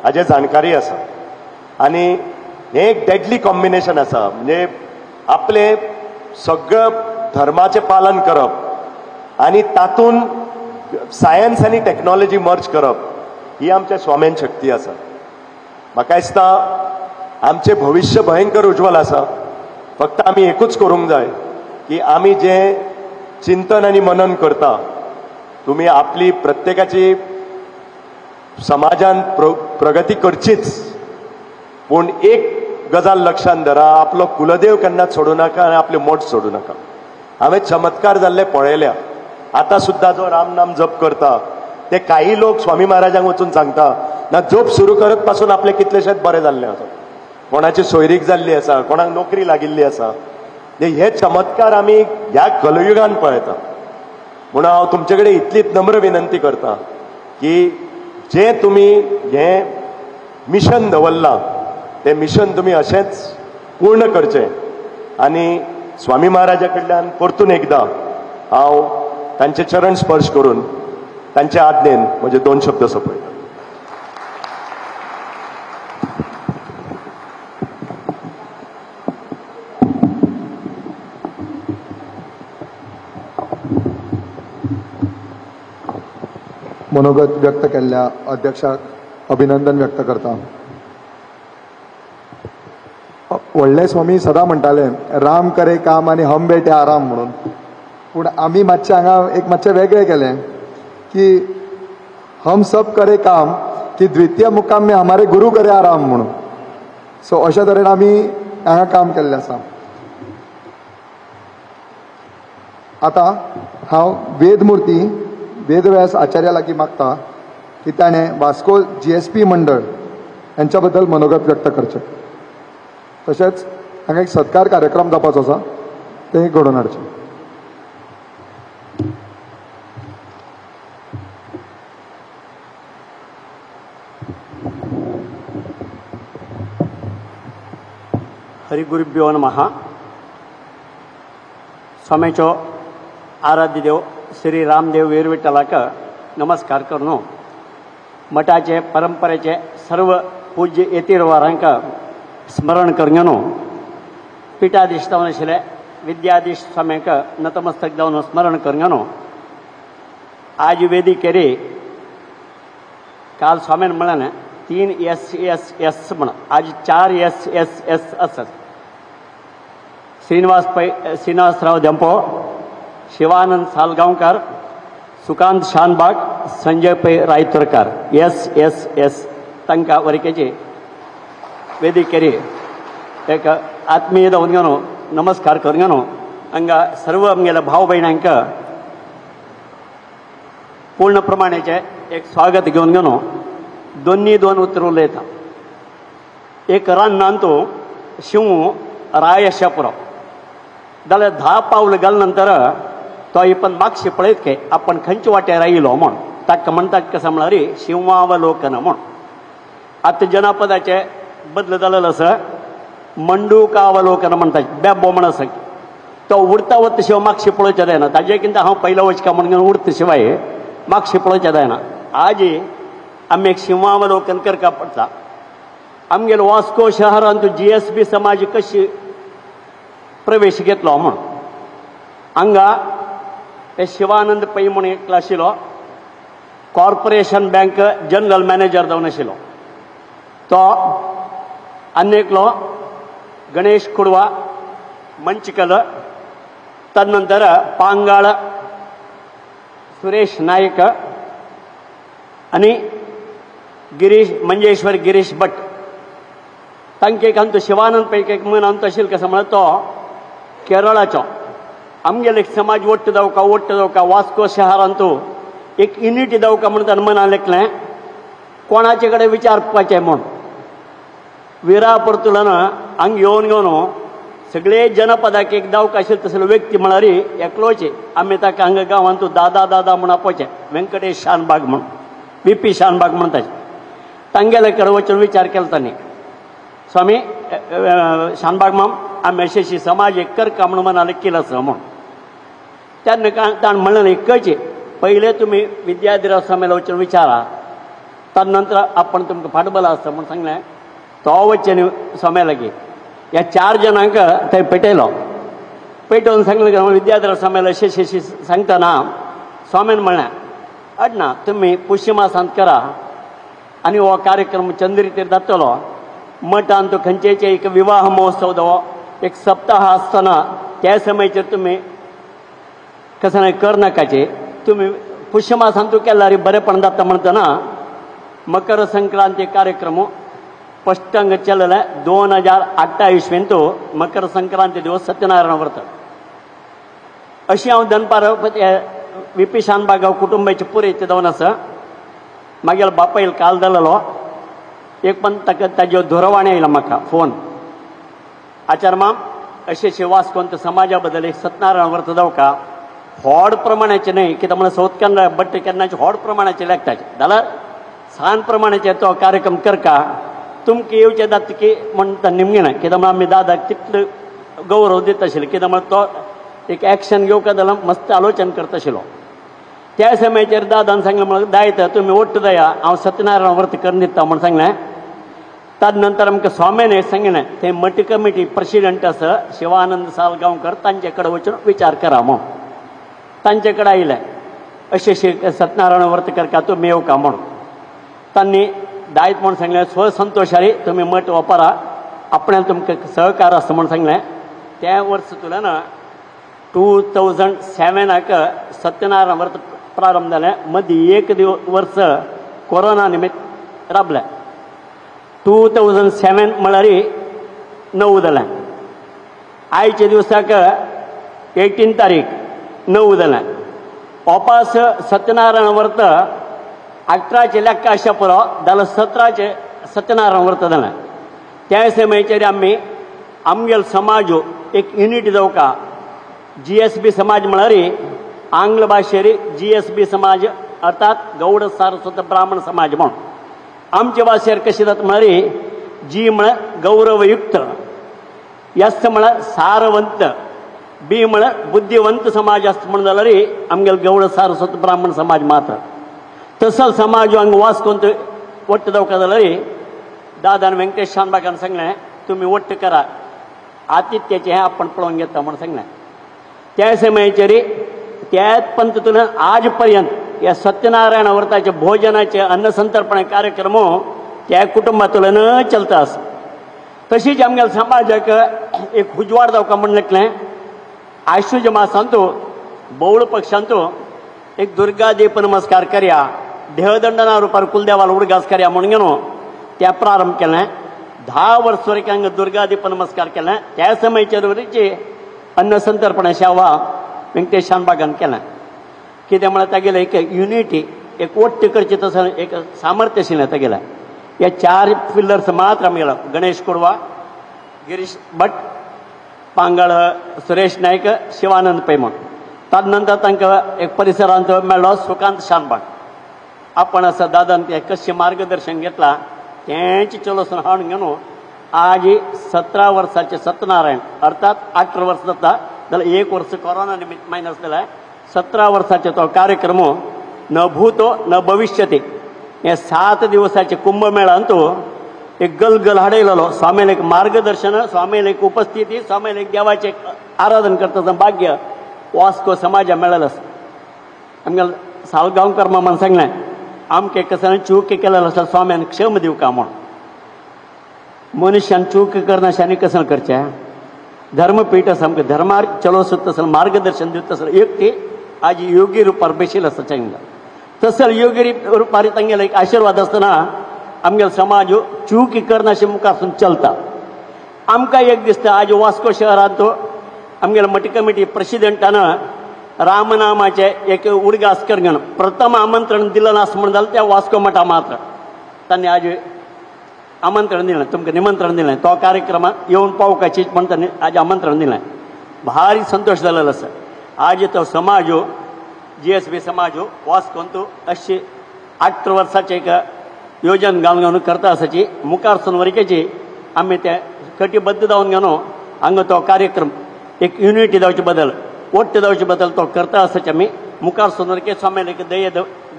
हाजे जाणकारी आसा. आनी हें एक डेडली कॉम्बिनेशन आसा, म्हणजे आपले सगळं धर्माचें पालन करप आनी तातूंत सायन्स आनी टॅक्नोलॉजी मर्ज करप ही आमच्या स्वाम्यान शक्ती आसा. म्हाका दिसता आमचें भविश्य भयंकर उज्ज्वल आसा. फक्त आमी एकूच करूंक जाय की आमी जें चिंतन आनी मनन करता, तुमी आपली प्रत्येकाची समाजान प्रगती करचीच, पूण एक गजाल लक्षांत धरा, आपलो कुलदेव केन्नाच सोडूं नाका आनी आपले मठ सोडूं नाका. हांवें चमत्कार जाल्ले पळयल्या. आतां सुद्दां जो रामनाम जप करता ते काही लोक स्वामी महाराजांक वचून सांगता ना, जप सुरू करत पासून आपले कितलेशेच बरे जाल्ले आसा, कोणाची सोयरीक जाल्ली आसा, कोणाक नोकरी लागिल्ली आसा. हे चमत्कार आमी ह्या कलयुगान पळयता. म्हणून हांव तुमचे कडेन इतलीच नम्र विनंती करता की जे तुमी हें मिशन दवरलां तें मिशन तुमी अशेंच पूर्ण करचें आनी स्वामी महाराजा कडल्यान परतून एकदां हांव तांचे चरण स्पर्श करून तांच्या आज्ञेन म्हजे दोन शब्द सोंपयता. मनोगत व्यक्त केल्ल्या अध्यक्षाक अभिनंदन व्यक्त करता. व्हडले स्वामी सदां म्हणटाले राम करे काम आनी हम बेटे आराम म्हणून, पूण आमी मातशें हांगा एक मातशें वेगळें केलें की हम सब करे काम की द्वितीय मुकाम में हमारे गुरु करे आराम म्हणून. सो अशा तरेन आमी हांगा काम केल्लें आसा. आतां हांव वेदमुर्ती वेदव्यास आचार्या लागीं मागता की ताणें वास्को GSP मंडळ यांच्या बद्दल मनोगत व्यक्त करचें. तशेंच हांगा एक सत्कार कार्यक्रम जावपाचो आसा ते घडोवन हाडचें. हरिगुरुभ्यो नमः. स्वामीचो आराध्य देव श्री रामदेव वीरविठ्ठलाक नमस्कार करून मठाचे परंपरेचे सर्व पूज्य येतीरवारांक स्मरण करून पीठाधीश जावन आशिल्ले विद्याधीश स्वाम्यांक नतमस्तक जावन स्मरण करून आज वेदिकेरी काल स्वाम्यान म्हणलें 3 SSS म्हण, आज 4 SSS आसात. श्रीनिवास पै, श्रीनिवासराव धेंपो, शिवानंद सालगांवकर, सुकांत शानबाग, संजय पै रायतुरकार, SSS तांकां वरकेची वेदिकेरी एक आत्मीय जावन घेवन नमस्कार करून घेवन हांगा सर्व आमगेल्या भाव भयणांक पूर्ण प्रमाणाचें एक स्वागत घेवन घेवन दोन्ही दोन उतर उलयता. एक रानांत शिंव राय आशा पुरो जाल्यार 10 पावल घाल नंतर तो पण मागशी पळयत के आपण खंयच्या वाट्यार आयलो म्हण ताका म्हणटात कसं म्हळ्यार शिंवावलोकन म्हण. आतां जनपदाचे बदल जालेलो आसा, मंडूकावलोकन म्हणटात, बेबो म्हण आसा तो उडता वता शिवाय मागशी पळोवचें जायना. ताजे कितें हांव पयलो वचका म्हणून उडता शिवाय मागशी पळोवचें जायना. आज आमी एक शिंवावलोकन करपाक पडटा. आमगेलो वास्को शहरांत GSB समाज कशी प्रवेश घेतलो म्हण हांगा हे शिवानंद पै म्हूण एकलो आशिल्लो, कॉर्पोरेशन बँक जनरल मॅनेजर जावन आशिल्लो तो, आनी एकलो गणेश कुडवा मंचकल, तदनंतर पांगाळ सुरेश नायक आनी गिरीश मंजेश्वर गिरीश भट. तांकां एक आमचो शिवानंद पै एक मन आमचो आशिल्लो कसो म्हळ्यार तो केरळाचो. आमगेलो एक समाज वट्ट जावका वट्ट जावका वास्को शहरांत एक युनिटी जावका म्हणून ताणें मनान लेखलें, कोणाचे कडेन विचारपाचें म्हूण. विरा परतुलान हांगा येवन घेवन सगळे जनपदाक एक जावका आशिल्लो तसलो व्यक्ती म्हळ्यार एकलोचे. आमी ताका हांगा गांवांत दादा दादा म्हूण आपोवचें, व्यंकटेश शानबाग म्हूण, VP Shanbhag म्हणटाचे. तांगेले कडेन वचून विचार केलो तांणी, स्वामी शानबाग माम आमी अशी समाज एक करका म्हणून मनाले केलं आसा म्हूण. तेन्ना ताणें म्हणलें एकच, पयले तुमी विद्याधिराव स्वामीला वचून विचारा, तदनंतर आपण तुमकां फाटबल आसता म्हूण सांगलें. तो वचून स्वाम्या लागीं ह्या 4 जाणांक थंय पेटयलो. पेटोवन सांगलें विद्याधर स्वाम्याला अशें अशें सांगतना स्वाम्यान म्हणलें अडना तुमी पुष्यमासांत करा आनी हो कार्यक्रम चंद्रितेर जातलो. मठांत खंयचेचे एक विवाह महोत्सव दवो एक सप्ताह आसतना त्या समयाचेर तुमी कसं नाही कर नाकाचे, तुमी पुष्यमासांत केल्यार बरेपण जाता म्हणटना मकर संक्रांती कार्यक्रम पश्टंग चलले 2008 इसवींत मकर संक्रांती दिवस सत्यनारायण व्रत. अशी हांव दनपार VP Shanbhag कुटुंबाची पुरयत जावन आसा. मागीर बापायल काल जालेलो एक पण ताका ताज्यो दूरवाणी आयला म्हाका फोन, आचार माम अशें अशें वास्कोंत समाजा बद्दल एक सत्यनारायण व्रत जावका व्हड प्रमाणाचें न्हय कित्याक म्हणल्यार सावथ कॅनरा बट केन्नाचे व्हड प्रमाणाचें लागताचे जाल्यार सान प्रमाणाचेर तो कार्यक्रम करका तुमकां येवचें जाता की म्हण निमगें ना कित्याक म्हळ्यार आमी दादाक तितलो गौरव दिता आशिल्लो कित्याक म्हळ्यार तो एक एक्शन घेवका जाल्यार मस्त आलोचन करता आशिल्लो. त्या समयाचेर दादान सांगलें म्हळ्यार दायत तुमी वट्ट दया हांव सत्यनारायण व्रत करून दिता म्हूण सांगलें. ताज नंतर आमकां स्वाम्यान सांगलें ते मठ कमिटी प्रेसिडेंट आसा शिवानंद सालगांवकर तांचे कडेन वचून विचार करा म्हूण. तांचे कडेन आयलें अशें अशें सत्यनारायण व्रत करका तुमी येवका म्हूण. तांणी दायत म्हूण सांगलें स्वसंतोशारी तुमी मठ वापरा आपणाक तुमकां सहकार आसा म्हूण सांगलें. त्या वर्स तुला 2007 सत्यनारायण व्रत प्रारंभ जालें. मदीं एक वर्स कोरोना निमित्त राबलें. 2007 म्हळ्यार 9 जालें. आयच्या दिवसाक 18 तारीख 9 जालें. ओपास सत्यनारायण व्रत 18 लेखा आशा पुरो जाल्यार 17 सत्यनारायण व्रत जालें. त्या समयाचेर आमी आमगेलो समाज एक युनिट जावका GSB समाज म्हळ्यार आंग्ल भाशेर GSB समाज अर्थात गौड सारस्वत ब्राह्मण समाज म्हूण. आमचे भाशेर कशें जाता म्हळ्यार जी म्हळ्यार गौरवयुक्त, एस म्हळ्यार सारवंत, बी म्हळ्यार बुद्धिवंत समाज आसता म्हूण जाल्यार आमगेलो गौड सारस्वत ब्राह्मण समाज मात्र. तसो समाज हांगा वास्कोंत वट्ट जावका जाल्यार दादान वेंकटेश शानबागान सांगलें तुमी वट्ट करा आतिथ्याचें हें आपण पळोवन घेता म्हूण सांगलें. त्या समयाचेर त्याच पंततून आज पर्यंत ह्या सत्यनारायण व्रताचे भोजनाचे अन्नसंतर्पण कार्यक्रम त्या कुटुंबांतल्यान चलता आसा. तशीच आमगेल्या समाजाक एक उजवाड जावका म्हूण लेखलें आश्वज मासांत बौळ पक्षांत एक दुर्गा दीप नमस्कार करया देहदंडना रुपार कुलदेवाला उडगास करया म्हूण घेवन त्या प्रारंभ केलें. 10 वर्स हांगा दुर्गा दीप नमस्कार केलें. त्या समयाचेर वरीची अन्नसंतर्पण सेवा वेंकटेश शानबागान केलें. कितें म्हळ्यार तागेलें एक युनिटी एक वट्ट करचें तसो एक सामर्थ्य आशिल्लें तागेलें. ह्या 4 पिल्लर्स मात्र आमगेलो गणेश कोडवा, गिरीश भट, पांगळ सुरेश नायक, शिवानंद पै म्हूण. ताज नंतर तांकां एक परिसरांत मेळ्ळो सुकांत शानबाग. आपण आसा दादान तें कशें मार्गदर्शन घेतलां तेंच चलोसून हाडून घेवन आज 17 वर्साचे सत्यनारायण अर्थात 18 वर्स जाता जाल्यार 1 वर्स कोरोना निमित्त मायनस जाल्यार 17 वर्साचे तो कार्यक्रम न भूतो न भविष्यति हे 7 दिवसाचे कुंभमेळांत एक गलगल हाडयलेलो. स्वामीले एक मार्गदर्शन, स्वामीले एक उपस्थिती, स्वामीले एक देवाचें आराधन करता भाग्य वास्को समाजा मेळ्ळें आसा. आमगेलो सालगांवकर मामान सांगलें आमकां कसं चूक केलेलो आसल्यार स्वाम्यान क्षम दिवका म्हूण. मनुष्यान चूक करनाशें आनी कसं करचें? धर्मपीठ आसा आमकां धर्मार चलो सुद्दां तसो मार्गदर्शन दिता तसो एक ती आज योगी रुपार बशिल्लो आसा चांगला तसो योगी रुपार तांगेलो एक आशिर्वाद आसतना आमगेलो समाज चूक करनाशें मुखारसून चलता. आमकां एक दिसता आज वास्को शहरांत आमगेलो मठ कमिटी प्रेसिडेंटान रामनामाचे एक उडगास कर प्रथम आमंत्रण दिलें आसा म्हूण जाल्यार त्या वास्को मठा मात्र तांणी आज आमंत्रण दिलें, तुमकां निमंत्रण दिलें. तो कार्यक्रमाक येवन पावपाची म्हूण तांणी आज आमंत्रण दिलें. भारी संतोश जालेलो आसा. आज तो समाज GSB समाज वास्कोंत अशी 8 वर्साचें एक योजन घालून घेवन करता आसाची मुखार सून वरकेची आमी ते कटिबद्ध जावन घेवन हांगा तो कार्यक्रम एक युनिटी जावचे बदल वट्ट जावचे बदल तो करता आसाचे आमी मुखार सून वरके स्वाम्याले एक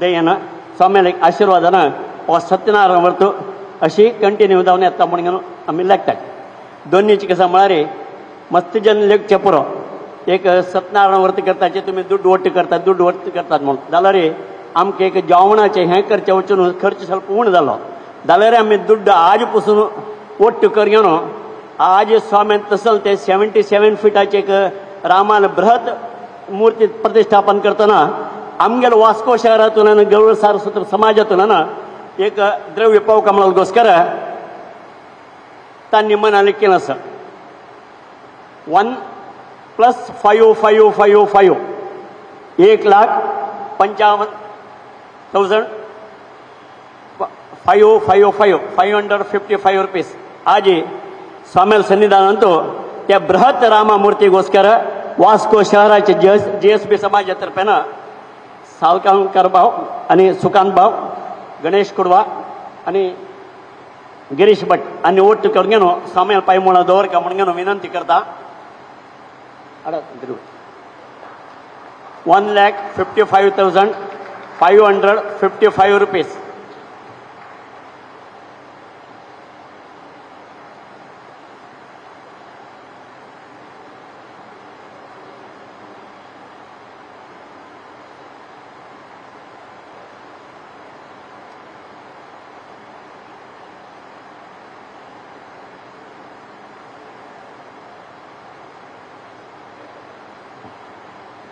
दयेन स्वाम्याले एक आशिर्वादान हो सत्यनारायण व्रत अशी कंटिन्यू जावन येता म्हूण घेवन आमी लेखतात. दोन्हीची कसं म्हळ्यार मस्त जन लेखचें पुरो एक सत्यनारायण व्रत करताचे तुमी दुड्ड वट्ट करतात दुड्ड वट्ट करतात म्हणून जाल्यार आमकां एक जेवणाचें हें करचें वचून खर्च ಸ್ವಲ್ಪ उणो जालो जाल्यार आमी दुड्ड आज पसून वट्ट कर घेवन आज स्वाम्यान तसल ते 77 फिटाचें एक रामान बृहत मूर्ती प्रतिष्ठापन करतना आमगेलो वास्को शहरांतून गौड सारस्वत समाजातून एक द्रव्य पावका म्हणून तांणी मनान केलें आसा 1 + 5 5 5 5 1,55,000 5 5 5 555 रुपीस आज स्वामील सन्निधानांत त्या बृहत रामामूर्तीगोस्कर वास्को शहराचे GSB समाजातर्फे सालगांवकर भाव आणि सुकांत भाव, गणेश कुडवा आणि गिरीश भट आनी ओट्ट करून स्वामी पांय मुळां दवरका म्हणून विनंती करता. 1,55,555 रुपीज.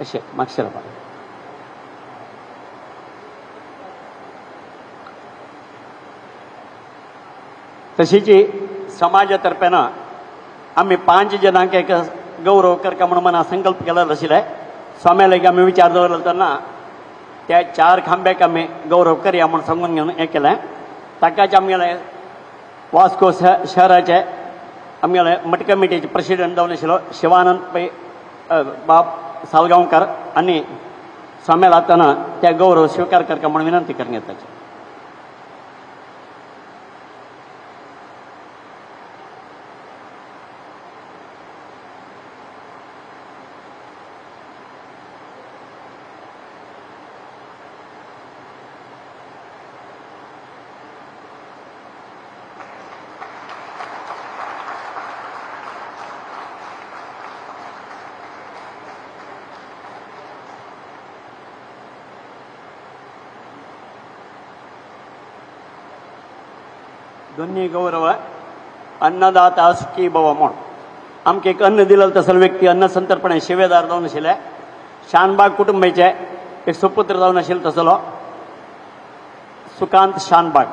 अशें मागशें तशीच समाजा तर्फेन आमी 5 जणांक एक गौरव करका म्हणून मना संकल्प केलेलो आशिल्ले. स्वाम्या लागीं आमी विचार दवरलो तेन्ना त्या 4 खांब्याक आमी गौरव करया म्हूण सांगून घेवन हें केलें. ताकाच आमगेले वास्को शहराचे आमगेले मठ कमिटीचे प्रेसिडेंट जावन आशिल्लो शिवानंद पै बाब सालगांवकर आनी स्वाम्या लागतना त्या गौरव स्विकार करका म्हणून विनंती करून घेताचे. दोन्ही गौरव अन्नदाता सुखी भव म्हूण आमकां एक अन्न दिलें तसलो व्यक्ती अन्न संतर्पणे शिवेदार जावन आशिल्ले. शानबाग कुटुंबाचे एक सुपुत्र जावन आशिल्लो तसलो सुकांत शानबाग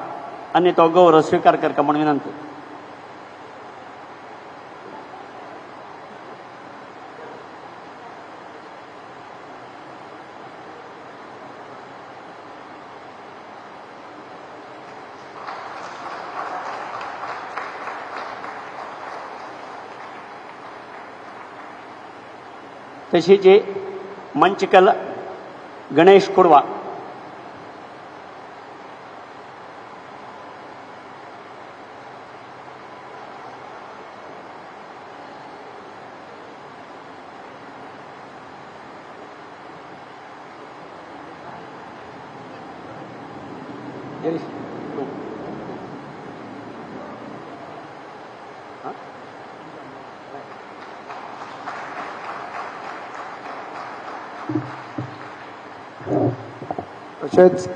आनी तो गौरव स्विकार करका म्हूण विनंती. तशीच मंचकल गणेश कुडवा तशेंच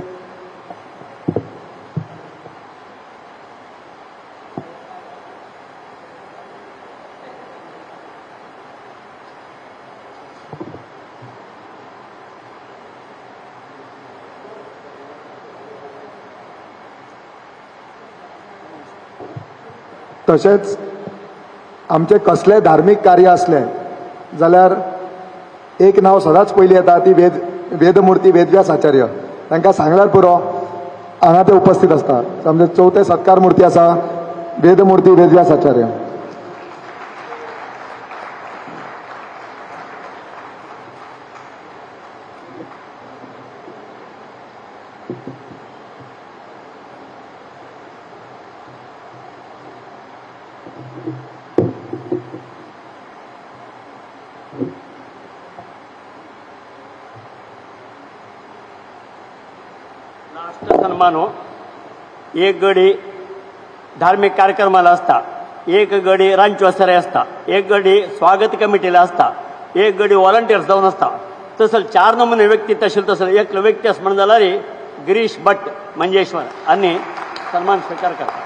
तशेंच आमचें कसलें धार्मीक कार्य आसलें जाल्यार एक नांव सदांच पयलीं येता ती वेदमूर्ती वेदव्यास आचार्य. तांकां सांगल्यार पुरो हांगा ते उपस्थित आसता. आमचे चवथे सत्कार मूर्ती आसा वेदमूर्ती वेदव्यास आचार्य. सन्मानो एक गडी धार्मिक कार्यक्रमाला असता, एक गडी रांचो आसता, एक गडी स्वागत कमिटीला आसता, एक गडी व्हॉलंटियर्स जावन आसता. तसं 4 नमुने व्यक्ती तशें तसं एक व्यक्ती असं म्हण जाल्यार गिरीश भट मंजेश्वर आनी सन्मान स्विकार करता.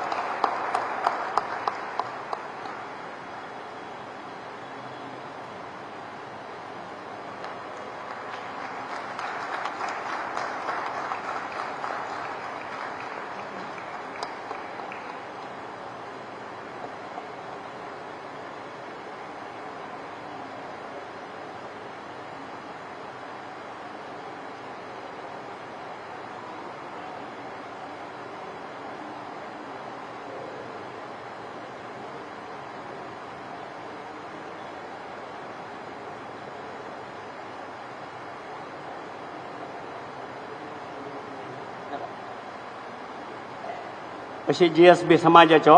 अशी जी एस बी समाजाचो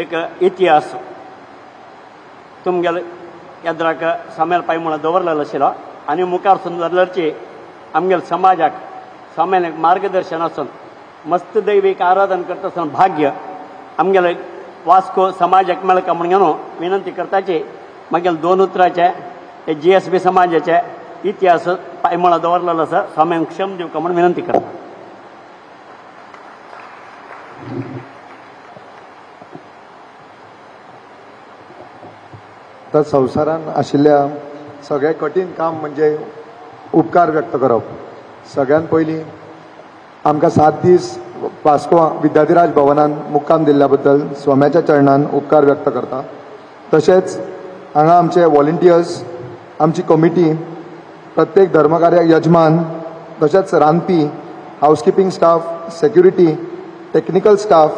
एक इतिहास तुमगेले येद्राक सामेल पाय म्हणून दवरलेलो आशिल्लो आनी मुखार सुंदरची आमगेले समाजाक सामेल मार्गदर्शन आसून मस्त दैवीक आराधन करता आसतना भाग्य आमगेले वास्को समाजाक मेळका म्हणून विनंती करताची. मागीर दोन उतराचे हे जी एस बी समाजाचे इतिहास पाय म्हणून दवरलेलो आसा. स्वाम्यांक क्षम दिवका म्हणून विनंती करता. तर संवसारान आशिल्ल्या सगळें कठीण काम म्हणजे उपकार व्यक्त करप. सगळ्यात पयलीं आमकां 7 दीस वास्को विद्याधिराज भवनान मुक्काम दिल्ल्या बद्दल स्वाम्याच्या चरणान उपकार व्यक्त करता. तशेंच हांगा आमचे वॉलंटियर्स, आमची कमिटी, प्रत्येक धर्मकार्याक यजमान, तशेंच रांदपी, housekeeping staff, security, technical staff,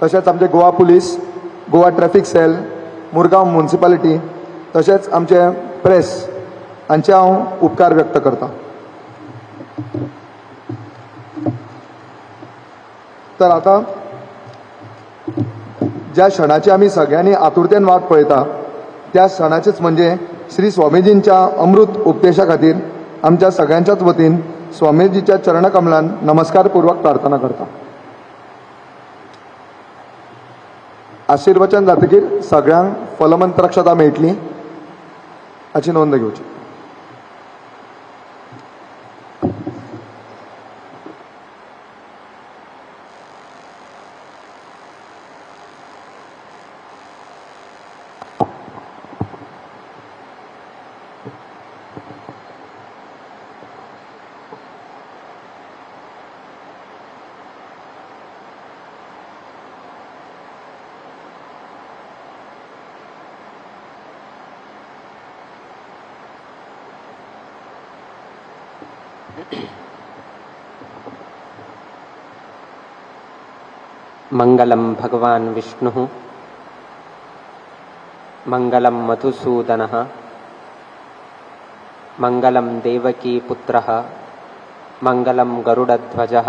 तशेंच आमचे Goa police, Goa traffic cell, Murgaon municipality, तशेंच आमचे प्रेस हांचे हांव उपकार व्यक्त करता. तर आतां ज्या क्षणाची आमी सगळ्यांनी आतुरतेन वाट पळयता त्या क्षणाचेच म्हणजे श्री स्वामीजींच्या अमृत उपदेशा खातीर आमच्या सगळ्यांच्याच वतीन स्वामीजीच्या चरणकमलान नमस्कारपूर्वक प्रार्थना करता. आशीर्वचन जातकीर सगळ्यांक फलमंत्रक्षता मेळटली हाची नोंद घेवची. मंगलम भगवान विष्णुः, मंगलम मधुसूदनः, मंगलम देवकी पुत्रः, मंगलम गरुडध्वजः,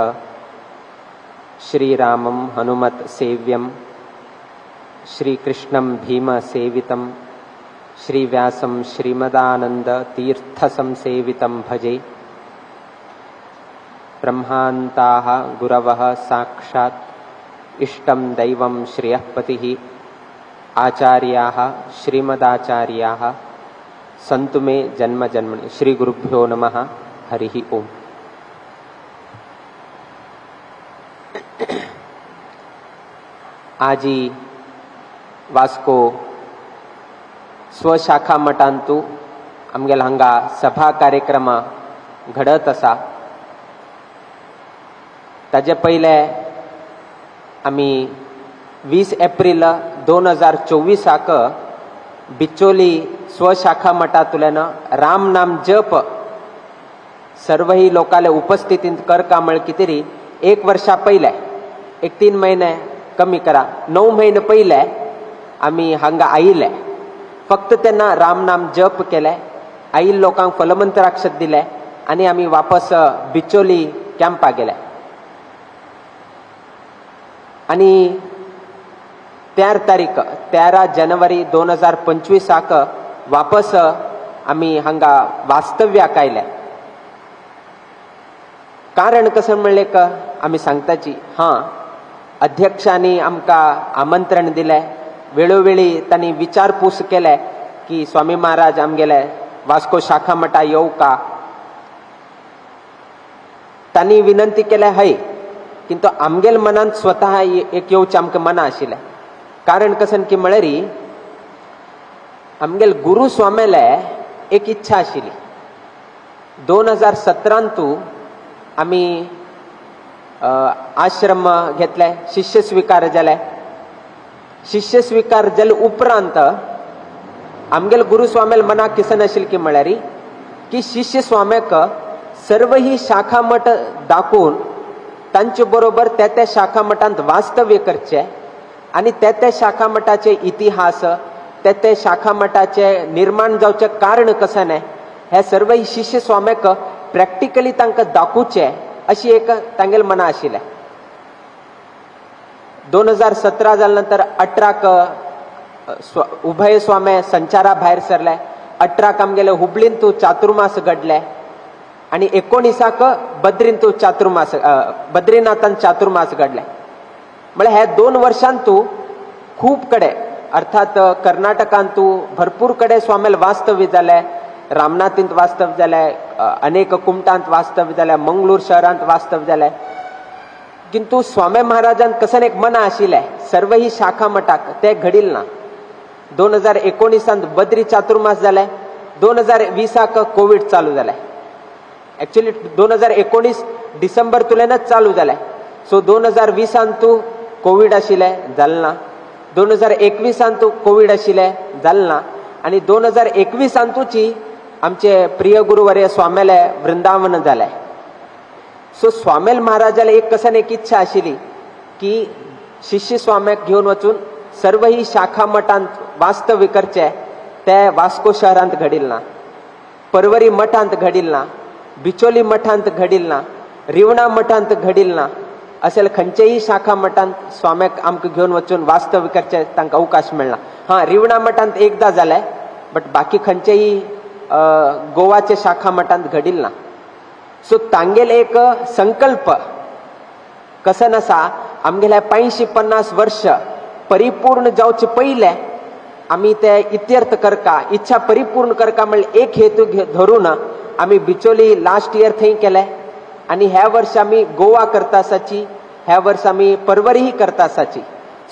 श्रीरामं हनुमत् सेव्यं, श्रीकृष्णं भीम सेवितं, श्रीव्यासं श्रीमदानंद तीर्थ संसेवितं भजे. ब्रह्मांताः गुरवः साक्षात् इष्टं दैवं श्रेयःपतिः, आचार्याः श्रीमदाचार्याः सन्तु मे जन्म जन्मनि. श्री गुरुभ्यो नमः. हरिः ओम. आजी वास्को स्वशाखा मठांतु आमगेल हांगा सभा कार्यक्रम घडत आसा. ताजे पयले आमी 20 एप्रिल 2024 बिचोली स्वशाखा मठांतल्यान राम नाम जप सर्वही लोकाले उपस्थितींत करका म्हळ कितें एक वर्षा पयले, एक 3 महिने कमी करा, 9 महिने पयले आमी हांगा आयिल्ले. फक्त तेन्ना राम नाम जप केले, आयिल्ले लोकांक फलमंत्राक्षत दिले आनी आमी वापस बिचोली कॅम्पाक गेले. आनी 13 तारीख 13 जानेवारी 2025 वापस आमी हांगा वास्तव्याक आयले. कारण कशें म्हणलें का आमी सांगताची, हां, अध्यक्षांनी आमकां आमंत्रण दिलें, वेळोवेळी तांणी विचारपूस केले की स्वामी महाराज आमगेले वास्को शाखा मठा येवका. तांणी विनंती केल्या हय, किंतु आमगेल मनांत स्वतः एक येवचें आमकां मना आशिल्लें. कारण कशें की म्हळ्यार आमगेल गुरू स्वाम्याले एक इच्छा आशिल्ली. 2017 आमी आश्रम घेतले, शिष्य स्वीकार जाले. शिष्य स्वीकार जाले उपरांत आमगेल गुरू स्वाम्याल मनाक किसन आशिल्लें की म्हळ्यार की शिष्य स्वाम्याक सर्व ही शाखा मठ दाखोवन तांचे बरोबर त्या त्या शाखा मठांत वास्तव्य करचें आनी त्या त्या शाखा मठाचे इतिहास, त्या त्या शाखा मठाचे निर्माण जावचें कारण कशें न्हय हे सर्व शिष्य स्वाम्याक प्रॅक्टिकली तांकां दाखोवचें अशी एक तांगेले मना आशिल्लें. 2017 जाल्या नंतर 18 उभय स्वामे संचारा भायर सरले, 18 आमगेले हुबळींतू चातुर्मास घडले आनी 19 बद्रींतू चातुर्मास बद्रीनाथान चातुर्मास घडले. म्हळ्यार ह्या 2 वर्षांतू खूब कडे अर्थात कर्नाटकांतू भरपूर कडे स्वामेल वास्तव्य जाले, रामनाथींत वास्तव्य जाले, अनेक कुमटांत वास्तव्य जाले, मंगळूर शहरांत वास्तव्य जाले. किंतु स्वामी महाराजान कसन एक मना आशिल्लें सर्व ही शाखा मठाक ते घडील ना. 2019 बद्री चातुर्मास जाले, 2020 कोविड चालू जाले. एक्चुअली 2019 डिसेंबर तुल्यानच चालू जाले. सो 2020 तू कोविड आशिल्लें जालें ना, 2021 तू कोविड आशिल्लें जालें ना आनी 2021 आमचे प्रिय गुरुवर्य स्वामेले वृंदावन जालें. सो स्वामेल महाराजाले एक कसन एक इच्छा आशिल्ली की शिष्य स्वाम्याक घेवन वचून सर्व ही शाखा मठांत वास्तव्य करचें, ते वास्को शहरांत घडील ना, परवरी मठांत घडील ना, बिचोली मठांत घडील ना, रिवणा मठांत घडील ना, अशें खंयचेय शाखा मठांत स्वाम्याक आमकां घेवन वचून वास्तव्य करचें तांकां अवकाश मेळना. हां, रिवणा मठांत एकदां जालें, बट बाकी खंयचेय गोवाचे शाखा मठांत घडील ना. सो तांगेले एक संकल्प कसन आसा आमगेले 550 वर्ष परिपूर्ण जावचे पयले आमी ते इत्यर्थ करका, इच्छा परिपूर्ण करका म्हणल्यार एक हेतू धरून आमी बिचोली लास्ट इयर थंय केले आनी ह्या वर्स आमी गोवा करता आसाची, ह्या वर्स आमी परवरीय करता आसाची.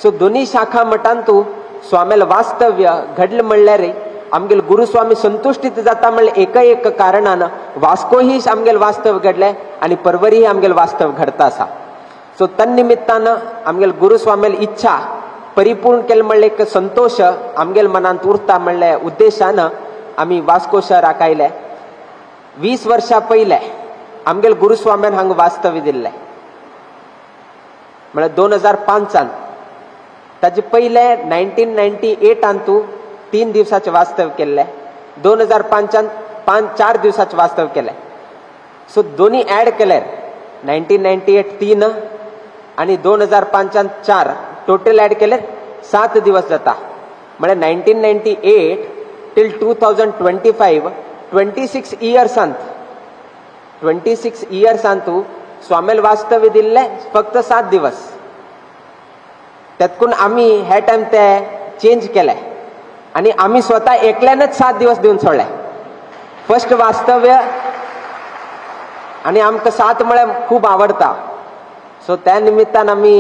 सो दोनी शाखा मठांतू स्वामेल वास्तव्य घडलें म्हणल्यार आमगेल गुरुस्वामी संतुश्टीत जाता म्हणल्यार एक एक कारणान वास्कोही आमगेल वास्तव्य घडलें आनी परवरीय आमगेल वास्तव्य घडता आसा. सो तन्निमित्तान आमगेल गुरुस्वामेल इच्छा परिपूर्ण केलें म्हणल्यार एक संतोश आमगेल मनांत उरता म्हणल्या उद्देशान आमी वास्को शहराक आयले. 20 वर्षां पयले आमगेल गुरुस्वाम्यान हांगा वास्तव्य दिल्लें म्हळ्यार 2005. ताजे पयले 1998 3 दिवसाचें वास्तव्य केल्लें, 2005 4 दिवसाचें वास्तव्य केलें. सो दोनी ऍड केल्यार 1998 3 आनी 2005 4 टोटल ऍड केल्यार 7 दिवस जाता. म्हळ्यार 1998 टील 2025 26 इयर्सांत 26 इयर्सांतू स्वामेल वास्तव्य दिल्लें फक्त 7 दिवस. तेतकून आमी हे टायम ते चेंज केले आनी आमी स्वता एकल्यानच 7 दिवस दिवन सोडले फर्स्ट वास्तव्य. आनी आमकां 7 म्हळ्यार खूब आवडटा. सो त्या निमित्तान आमी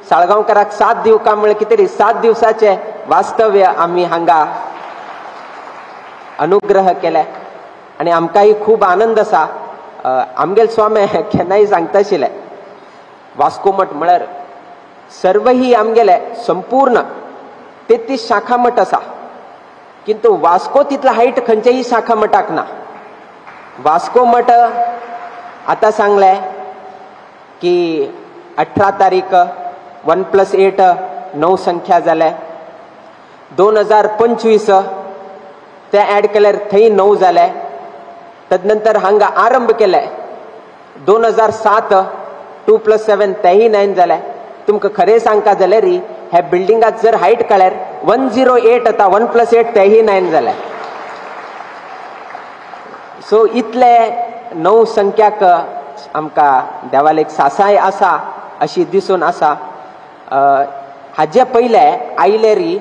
साळगांवकाराक 7 दिवका म्हळ्यार कितें तरी 7 दिवसाचें वास्तव्य आमी हांगा अनुग्रह केले आनी आमकांय खूब आनंद आसा. आमगेल स्वामी केन्नाय सांगता आशिल्ले वास्को मठ म्हळ्यार सर्व ही आमगेले संपूर्ण 33 शाखा मठ आसा, किंतु वास्को तितला हायट खंयचेय शाखा मठाक ना. वास्को मठ आतां सांगलें की 18 तारीख 1 + 8 9 संख्या जाले, 2025 ते ऍड केल्यार थंय 9 जाले. तदनंतर हांगा आरंभ केले 2007 2 + 7 तेही 9 जाले. तुमकां खरें सांगता जाल्यार ह्या बिल्डिंगात जर हायट काडल्यार 108 आतां 1 + 8 तेही 9 जाले. सो इतले 9 संख्याक आमकां देवाले एक सासाय आसा अशी दिसून आसा. हाजे पयले आयलेरी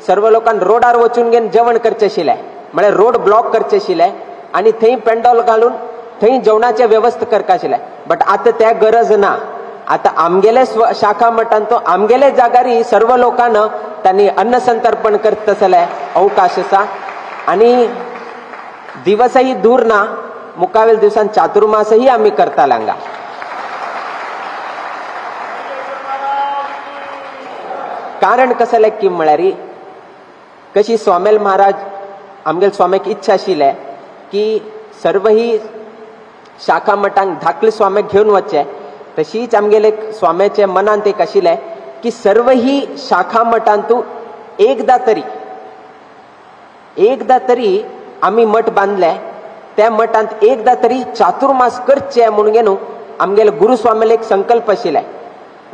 सर्व लोकांक रोडार वचून घेवन जेवण करचें आशिल्लें, म्हळ्यार रोड ब्लॉक करचें आशिल्लें आनी थंय पेंडॉल घालून थंय जेवणाचें वेवस्था करपा आशिल्लें. बट आतां तें गरज ना. आतां आमगेले शाखा मठान तो आमगेले जाग्यार सर्व लोकांना तांणी अन्न संतर्पण करता जाल्यार अवकाश आसा आनी दिवसही दूर ना, मुखावेल दिवसान चातुर्मासही आमी करताले हांगा. कारण कसलें की म्हळ्यार कशी स्वामेल महाराज आमगेल स्वाम्याक इच्छा आशिल्लें की सर्व ही शाखा मठांक धाकले स्वाम्याक घेवन वचचें, तशीच आमगेले स्वाम्याचे मनांत एक आशिल्लें की सर्व ही शाखा मठांतू एकदां तरी आमी मठ बांदले त्या मठांत एकदां तरी चातुर्मास करचे म्हणून न्हू आमगेले गुरुस्वामीले एक संकल्प आशिल्ले.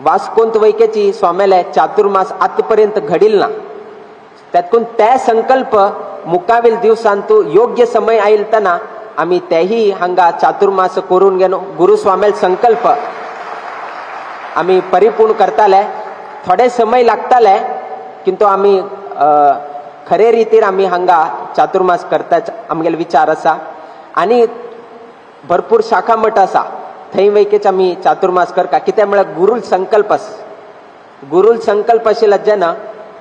वास्कोंत वैकेची स्वाम्याले चातुर्मास आतापर्यंत घडील ना. त्यातून त्या संकल्प मुकावेल दिवसांतू योग्य समय आयलतना आमी तेही हांगा चातुर्मास करून घेनो गुरुस्वामेल संकल्प आमी परिपूर्ण करताले. थोडे समय लागताले किंतु आमी खरे रितीर आमी हांगा चातुर्मास करताच आमगेले विचार आसा. आनी भरपूर शाखा मठ आसा थंय वैकेच आमी चातुर्मास करता. कित्याक म्हळ्यार गुरुल संकल्प गुरुल संकल्प आशिल्लो जेन्ना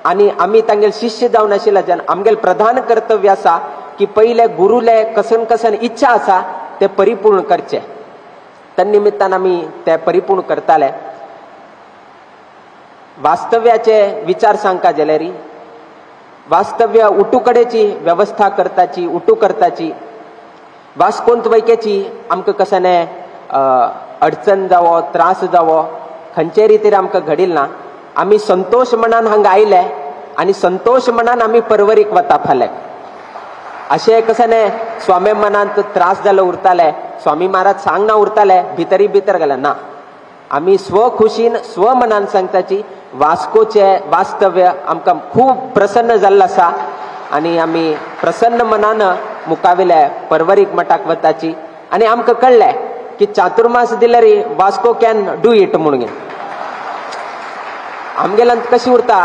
आनी आमी तांगेले शिष्य जावन आशिल्ले जेन्ना आमगेले प्रधान कर्तव्य आसा की पयले गुरुले कसन कसन इच्छा आसा ते परिपूर्ण करचे. त्या निमित्तान आमी ते परिपूर्ण करताले. वास्तव्याचे विचार सांगका जाल्यार वास्तव्य उटू कडेची वेवस्था करताची उटू करताची वास्कोंत वैकेची आमकां कशें अडचण जावो त्रास जावो खंयचे रितीर आमकां घडील ना. आमी संतोष मनान हांगा आयले आनी संतोष मनान आमी परवरीक वता फाल्यां. अशें कशें न्ही स्वामी मनांत त्रास जालो उरताले स्वामी महाराज सांगना उरताले भितरी भितर गेले ना. आमी स्वखुशीन स्व मनान सांगताची वास्कोचे वास्तव्य आमकां खूब प्रसन्न जाल्लें आसा आनी आमी प्रसन्न मनान मुखावेले परवरीक मठाक वताची आनी आमकां कळ्ळें की चातुर्मास दिल्यार वास्को can do it म्हणून. आमगेल्यान कशी उरता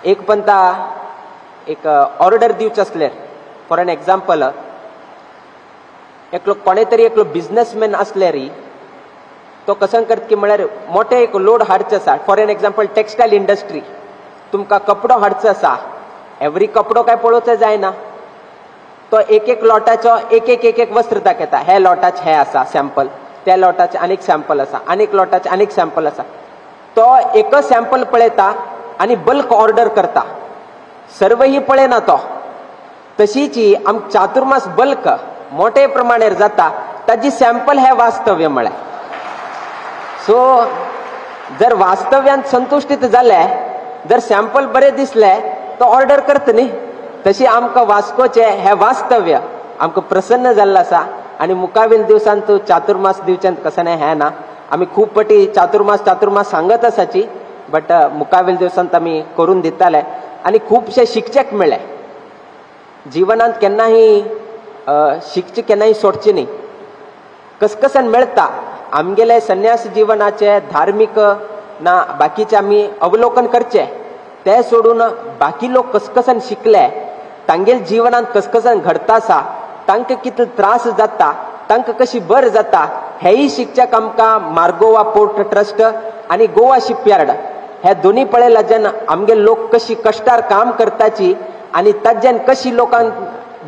एक पंता एक ऑर्डर दिवचें आसल्यार फॉर एन एग्जाम्पल एकलो कोणे तरी एकलो बिजनसमॅन आसल्यार तो कसं करता की म्हळ्यार मोठे एक लोड हाडचो आसा. For an example textile industry तुमकां कपडो हाडचो आसा एवरी कपडो काय पळोवचो जायना तो एक एक लोटाचो एक एक एक एक वस्त्र दाखयता. हे लोटाचें हें आसा सॅम्पल त्या लोटाचें आनीक सॅम्पल आसा आनीक लोटाचें आनीक सॅम्पल आसा. तो एकच सॅम्पल पळयता आनी बल्क ऑर्डर करता सर्वही पळयना तो. तशीच आम चातुर्मास बल्क मोठे प्रमाणेर जाता ताजी सॅम्पल हे वास्तव्य म्हळ्यार. सो जर वास्तव्यान संतुश्टीत जाले जर सॅम्पल बरें दिसले तो ऑर्डर करता न्ही. तशी आमकां वास्कोचें हें वास्तव्य आमकां प्रसन्न जाल्लें आसा आनी मुखावेल दिवसांत चातुर्मास दिवचें कशें न्ही हें ना. आमी खूब पटी चातुर्मास चातुर्मास सांगत आसाची बट मुखावेल दिवसांत आमी करून दिताले आनी खुबशें शिकचेक मेळ्ळें. जिवनांत केन्नाय शिकचें केन्नाय सोडचें न्ही. कसकसान मेळटा आमगेले संन्यास जिवनाचे धार्मीक ना बाकीचे आमी अवलोकन करचें ते सोडून बाकी लोक कसकसान शिकले तांगेले जिवनांत कसकसान घडता आसा तांकां कितले त्रास जाता तांकां कशी बर जाता हेय शिकच्याक आमकां मार्गोवा पोर्ट ट्रस्ट आनी गोवा शिपयार्ड हे दोनी पळयला जेन्ना आमगे लोक कशी कश्टार काम करताची आनी ताज्यान कशी लोकांक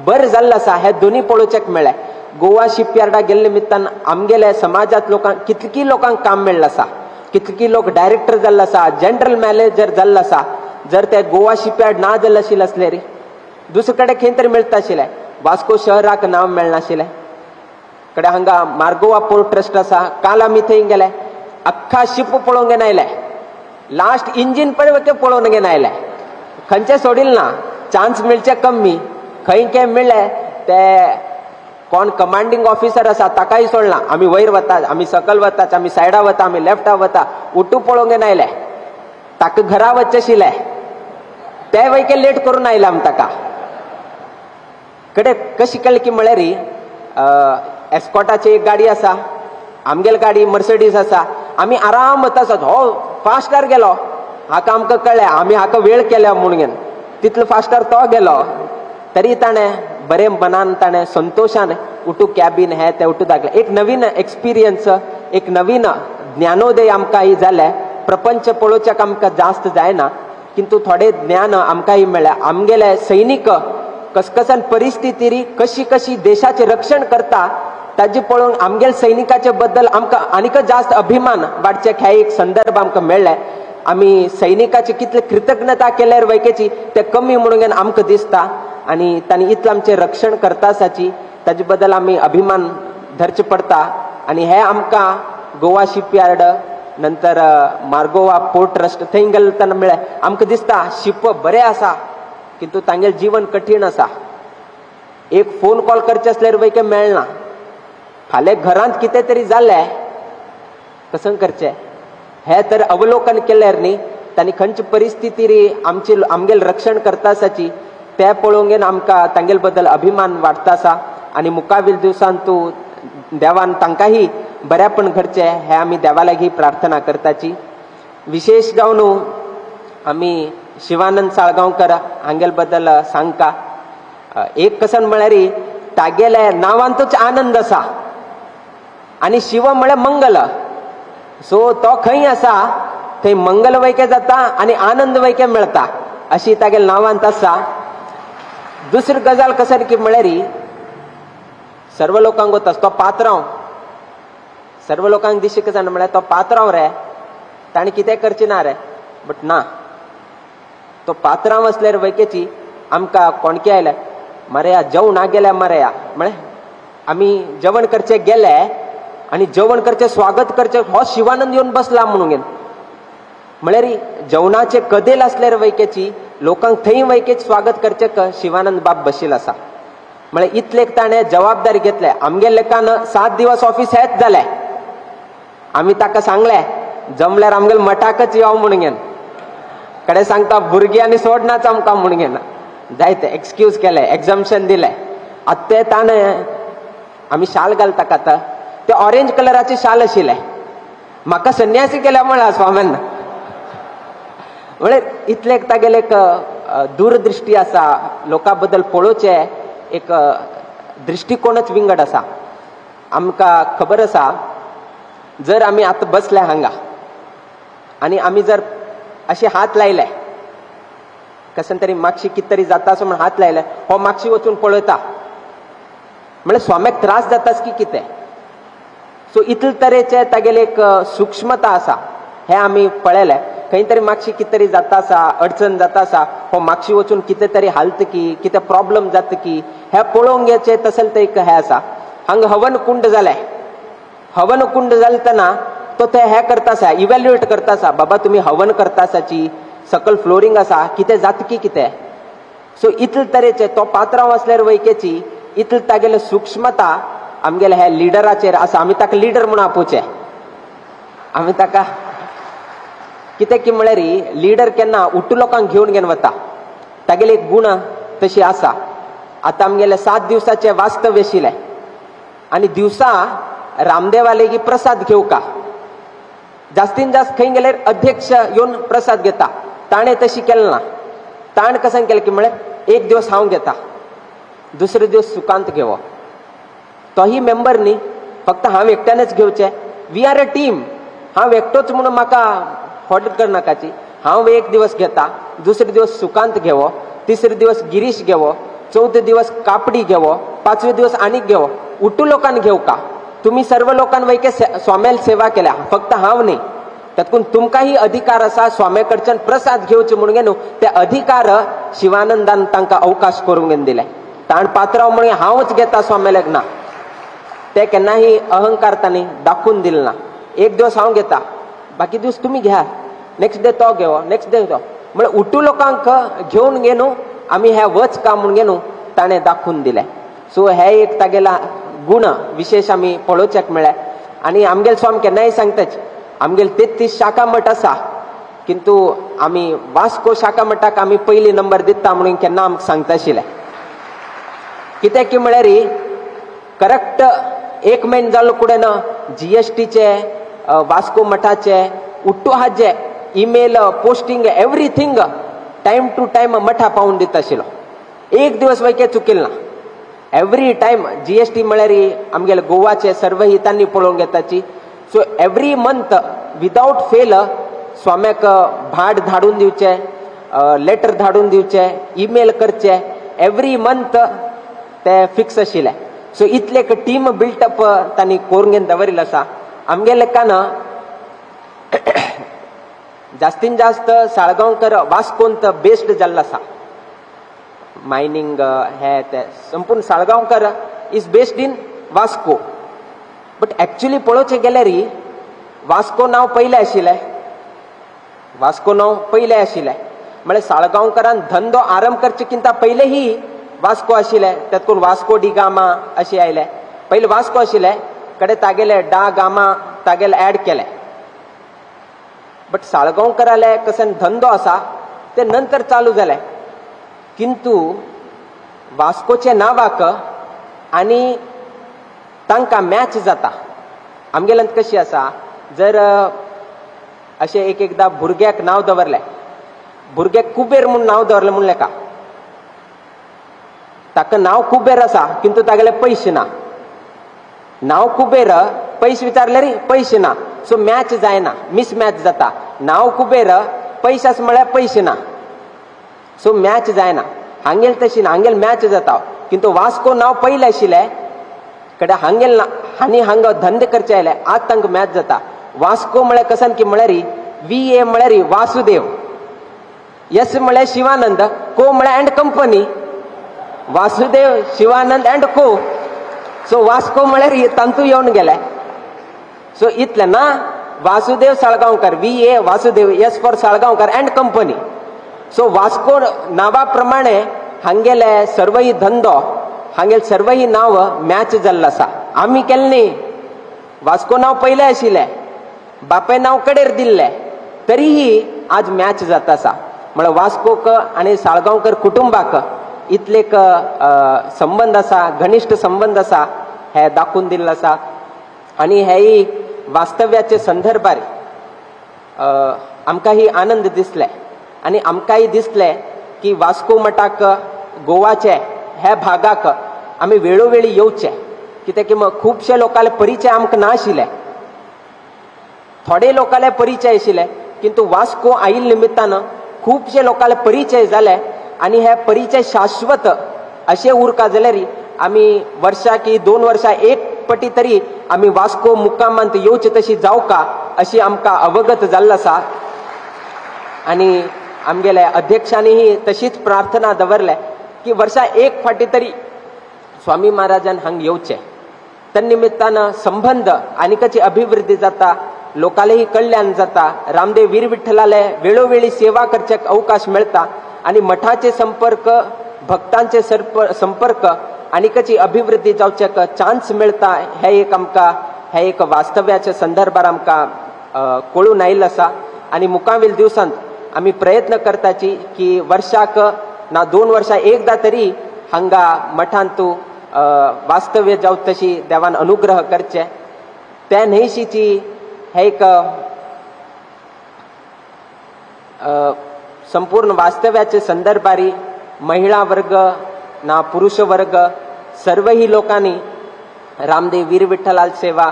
बरें जाल्लें आसा हे दोनी पळोवच्याक मेळ्ळें. गोवा शिपयार्डा गेल्ले निमित्तान आमगेले समाजांत लोकांक कितकी लोकांक काम मेळ्ळें आसा कितकी लोक डायरेक्टर जाल्लो आसा जनरल मॅनेजर जाल्लो आसा. जर ते गोवा शिपयार्ड ना जाल्लें आशिल्लें आसलें रे दुसरे कडेन खंय तरी मेळटा आशिल्लें वास्को शहराक नांव मेळनाशिल्लें. कडे हांगा मार्गोवा पोर्ट ट्रस्ट आसा काल आमी थंय गेले अख्खा शिप पळोवंक घेवन आयले लास्ट इंजीन पळय पळोवन घेवन आयले खंयचें सोडील ना चान्स मेळचे कमी खंय खंय मेळ्ळे ते कोण कमांडींग ऑफिसर आसा ताकाय सोडला. आमी वयर वता आमी सकल वता आमी सायडा वता आमी लेफ्टा वता उठू पळोवंक घेवन आयले ताका घरा वचचें आशिल्लें ते वयके लेट करून आयले आमी ताका. कडे कशी कळ्ळें की म्हळ्यार एस्कॉटाची एक गाडी आसा आमगेली गाडी मर्सडीज आसा आमी आराम वता आसात हो फास्टार गेलो हाका आमकां कळ्ळें आमी हाका वेळ केल्या म्हणून घेवन तितलो फास्टार तो गेलो तरी ताणें बरें मनान ताणें संतोशान उठू कॅबीन हें तें उठू दाखलें. एक नवीन एक्सपिरियन्स एक नवीन ज्ञानोदय आमकां ही जालें. प्रपंच पळोवच्याक आमकां जास्त जायना किंतु थोडें ज्ञान आमकांय मेळ्ळें. आमगेले सैनीक कसकसान परिस्थिती कशी कशी देशाचें रक्षण करता ताजे पळोवन आमगेले सैनिकाचे बद्दल आमकां आनीक जास्त अभिमान वाडचे हे एक संदर्भ आमकां मेळ्ळें. आमी सैनिकाची कितले कृतज्ञता केल्यार वैकेची ते कमी म्हणून आमकां दिसता आनी तांणी इतलें आमचें रक्षण करता आसाची ताजे बद्दल आमी अभिमान धरचें पडटा. आनी हें आमकां गोवा शिपयार्ड नंतर मार्गोवा पोर्ट ट्रस्ट थंय गेले तेन्ना मेळ्ळें. आमकां दिसता शिप बरें आसा किंतु तांगेलें जीवन कठीण आसा. एक फोन कॉल करचे आसल्यार वैके मेळना फाल्यां घरांत कितें तरी जालें कसं करचें. हे तर अवलोकन केल्यार न्ही तांणी खंयची परिस्थिती री आमची आमगेल रक्षण करता आसाची ते पळोवंक आमकां तांगेल बद्दल अभिमान वाडटा आसा. आनी मुखावेल दिवसान तूं देवान तांकांही बऱ्यापण घडचें हें आमी देवा लागीं प्रार्थना करताची. विशेष जावन आमी शिवानंद साळगांवकर हांगेल बद्दल सांगता. एक कसन म्हळ्यार तागेले नांवांतूच आनंद आसा आनी शिव म्हळ्यार मंगल. सो तो खंय आसा थंय मंगल वैके जाता आनी आनंद वैके मेळटा अशी तागेले नांवांत आसा. दुसरी गजाल कसन की म्हळ्यार सर्व लोकांक वता तो पात्रांव, सर्व लोकांक दिशी कसन म्हळ्यार तो पात्रांव रे ताणें कितें करचें ना रे, बट ना तो पात्रांव आसल्यार वैकेची आमकां कोणके आयले मरे जेवण गेल्या मरे म्हळ्यार आमी जेवण करचे गेले आनी जेवण करचें स्वागत करचें हो शिवानंद येवन बसला म्हणून म्हळ्यार जेवणाचे कदेल आसल्यार वैकेची लोकांक थंय वैकेच स्वागत करचें शिवानंद बाब बशील आसा. म्हळ्यार इतले ताणें जबाबदारी घेतले. आमगे लेखान 7 दिवस ऑफिस हेच जालें. आमी ताका सांगलें जमल्यार आमगेले मठाकच यो म्हणून कडे सांगता भुरगीं आनी सोडनाच आमकां म्हणून जायते एक्सक्यूज केले, एक्झम्पशन दिलें. आतां ते ताणें आमी शाल घालता आतां ते ऑरेंज कलराचे शाल आशिल्ले म्हाका संन्यासी केल्या म्हळ्यार स्वाम्यान. म्हळ्यार इतले तागेले एक दूरदृष्टी आसा, लोकां बद्दल पळोवचें एक दृश्टिकोणच विंगड आसा. आमकां खबर आसा जर आमी आतां बसले हांगा आनी आमी जर अशे हात लायले कसन तरी मागशी कित तरी जाता असो म्हण हात लायले हो मागशी वचून पळयता म्हळ्यार स्वाम्याक त्रास जाताच की कितें. सो इतले तरेचे तागेले एक सूक्ष्मता आसा हें आमी पळयलें. खंय तरी मागशी कित तरी जाता आसा, अडचण जाता आसा, हो मागशी वचून कितें तरी हालत की कितें प्रॉब्लम जाता की हें पळोवंक येचें तसलें तें एक हें आसा. हांगा हवन कुंड जालें, हवन कुंड जालें तेन्ना तो ते हें करता आसा, इवेल्युएट करता आसा, बाबा तुमी हवन करता आसाची सकल फ्लोरींग आसा कितें जाता की कितें. सो इतले तरेचे तो पात्रांव आसल्यार वैकेची इतले तागेले सूक्ष्मता आमगेले हे लिडराचेर आसा. आमी ताका लिडर म्हणून आपोवचें. आमी ताका कितें की म्हळ्यार लिडर केन्ना उट्टू लोकांक घेवन घेवन वता, तागेले एक गुण तशी आसा. आतां आमगेले 7 दिवसाचे वास्तव्य आशिल्लें आनी दिवसा रामदेवा लेगीत प्रसाद घेवका जास्तीन जास्त खंय गेल्यार अध्यक्ष येवन प्रसाद घेता, ताणें तशी केलें ना. ताणें कशें केलें की म्हळ्यार एक दिवस हांव घेता, दुसरे दिवस सुकांत घेवो, तोही मेंबर न्ही फक्त हांव एकट्यानच घेवचें. We are a team. हांव एकटोच म्हणून म्हाका फट करनाकाची. हांव एक दिवस घेता, दुसरे दिवस सुकांत घेवो, तिसरे दिवस गिरीश घेवो, चवथे दिवस कापडी घेवो, पांचवे दिवस आनीक घेवो. उट्टू लोकांक घेवका तुमी सर्व लोकांक वैके स्वाम्याल सेवा केल्या, फक्त हांव न्ही. तातूंत तुमकांय अधिकार आसा स्वाम्या कडच्यान प्रसाद घेवचे म्हणून न्हू ते अधिकार शिवानंदान तांकां अवकाश करूंक दिले. ताण पात्रांव म्हणून हांवच घेता स्वाम्याक ना, ते केन्नाही अहंकार तांणी दाखोवन दिले ना. एक दिवस हांव घेता, बाकी दिवस तुमी घ्या, नेक्स्ट डे तो घेवो, नेक्स्ट डे तो, म्हळ्यार उट्टू लोकांक घेवन घे न्हू आमी हे वच का म्हणून घे न्हू ताणें दाखोवन दिलें. सो हे एक तागेला गुण विशेष आमी पळोवच्याक मेळ्ळे. आनी आमगेल स्वामी केन्नाय सांगताच आमगेल 33 शाखा मठ आसा, किंतु आमी वास्को शाखा मठाक आमी पयली नंबर दिता म्हणून केन्ना आमकां सांगता आशिल्लें. कित्याक की म्हळ्यार करेक्ट एक म्हयनो जालो कुडें ना जीएसटीचे वास्को मठाचे उट्टू हाजे email posting everything time to time मठा पावून दिता आशिल्लो. एक दिवस वैके चुकील ना. एवरी टायम जीएसटी म्हळ्यार आमगेले गोवाचे सर्व हितांनी पळोवंक येताची. So every month without fail स्वाम्याक भाट धाडून दिवचें, लेटर धाडून दिवचें, ईमेल करचें, एवरी मंथ ते फिक्स आशिल्लें. सो इतले एक टीम बिल्टअप तांणी करून घेवन दवरिल्लो आसा. आमगे लेखान जास्तीन जास्त साळगांवकर वास्कोंत बेस्ड जाल्लो आसा. मायनींग हे ते संपूर्ण Salgaonkar is based in Vasco. But actually पळोवचें गेल्यार वास्को नांव पयलें आशिल्लें, वास्को नांव पयलें आशिल्लें. म्हळ्यार साळगांवकरान धंदो आरंभ करचे किंता पयलेंही वास्को आशिल्लें. तातूंत वास्को डी गामा अशें आयलें. पयलें वास्को आशिल्लें, कडे तागेले डा गामा तागेले एड केले. बट साळगांवकराले कसन धंदो आसा ते नंतर चालू जाले, किंतु वास्कोचे नांवाक आनी तांकां मॅच जाता. आमगेल्यांत कशी आसा, जर अशें एक एकदां भुरग्याक नांव दवरलें, भुरग्याक कुबेर म्हूण नांव दवरलें म्हूण लेखा, ताका नांव कुबेर आसा किंतु तागेले पयशे ना. नांव कुबेर, पयशे विचारले रे पयशे ना, सो मॅच जायना, मिसमॅच जाता. नांव कुबेर, पयशे आसा म्हळ्यार पयशे ना, सो मॅच जायना. हांगेल तशी ना, हांगेल मॅच जाता. किंतु वास्को नांव पयलें आशिल्लें कडे हांगेल ना, आनी हांगा धंदे करचे आयले, आज तांकां मॅच जाता. वास्को म्हळ्यार कसन की म्हळ्यार वी ए म्हळ्यार वासुदेव, एस म्हळ्यार शिवानंद, को म्हळ्यार and company, Vasudev Shivanand and co. So Vasco म्हळ्यार तांतू येवन गेले. सो इतलें ना, Vasudev Salgaonkar, V A Vasudev, S for Salgaonkar and company. So Vasco नांवा प्रमाणे हांगेले सर्वही धंदो, हांगेले सर्वही नांव मॅच जाल्लें आसा. आमी केलें न्ही, वास्को नांव पयलें आशिल्लें, बापाय नांव कडेर दिल्लें, तरीही आज मॅच जाता आसा. म्हळ्यार वास्कोक आनी साळगांवकर कुटुंबाक इतलेक संबंद आसा, घनिश्ट संबंद आसा, हे दाखोवन दिल्लें आसा. आनी हेय वास्तव्याचे संदर्भार आमकांही आनंद दिसले आनी आमकांय दिसलें की वास्को मठाक गोवाचे ह्या भागाक आमी वेळोवेळी येवचे, कित्याक की खुबशे लोकांले परिचय आमकां नाशिल्ले, थोडे लोकांले परिचय आशिल्ले, किंतु वास्को आयिल्ले निमित्तान खुबशे लोकांले परिचय जाले आनी हे परिचय शाश्वत अशें उरका जाल्यार आमी वर्षा की 2 वर्सां एक पटी तरी आमी वास्को मुक्कामांत येवचे तशी जावका अशी आमकां अवगत जाल्लो आसा. आनी आमगेल्या अध्यक्षांनीय तशीच प्रार्थना दवरले की वर्षा एक फाटी तरी स्वामी महाराजान हांग येवचे. त्या निमित्तान संबंध आनिकाची अभिवृद्धी जाता, लोकालेही कल्याण जाता, रामदेव वीर विठ्ठलाले वेळोवेळी सेवा करच्याक अवकाश मेळता आनी मठाचे संपर्क, भक्तांचे संपर्क आनिकाची अभिवृद्धी जावच्याक चान्स मेळता. हे एक आमकां, हे एक वास्तव्याच्या संदर्भार आमकां कळून आयिल्लो आसा. आनी मुखावेल दिवसांत आमी प्रयत्न करताची की वर्षाक ना 2 वर्सां एकदां तरी हांगा मठांतू वास्तव्य जावं तशी देवान अनुग्रह करचे. त्या न्हयशीची हे एक संपूर्ण वास्तव्याचे संदर्भारी महिला वर्ग ना पुरुष वर्ग सर्वही लोकांनी रामदेव वीर विठ्ठलाल सेवा,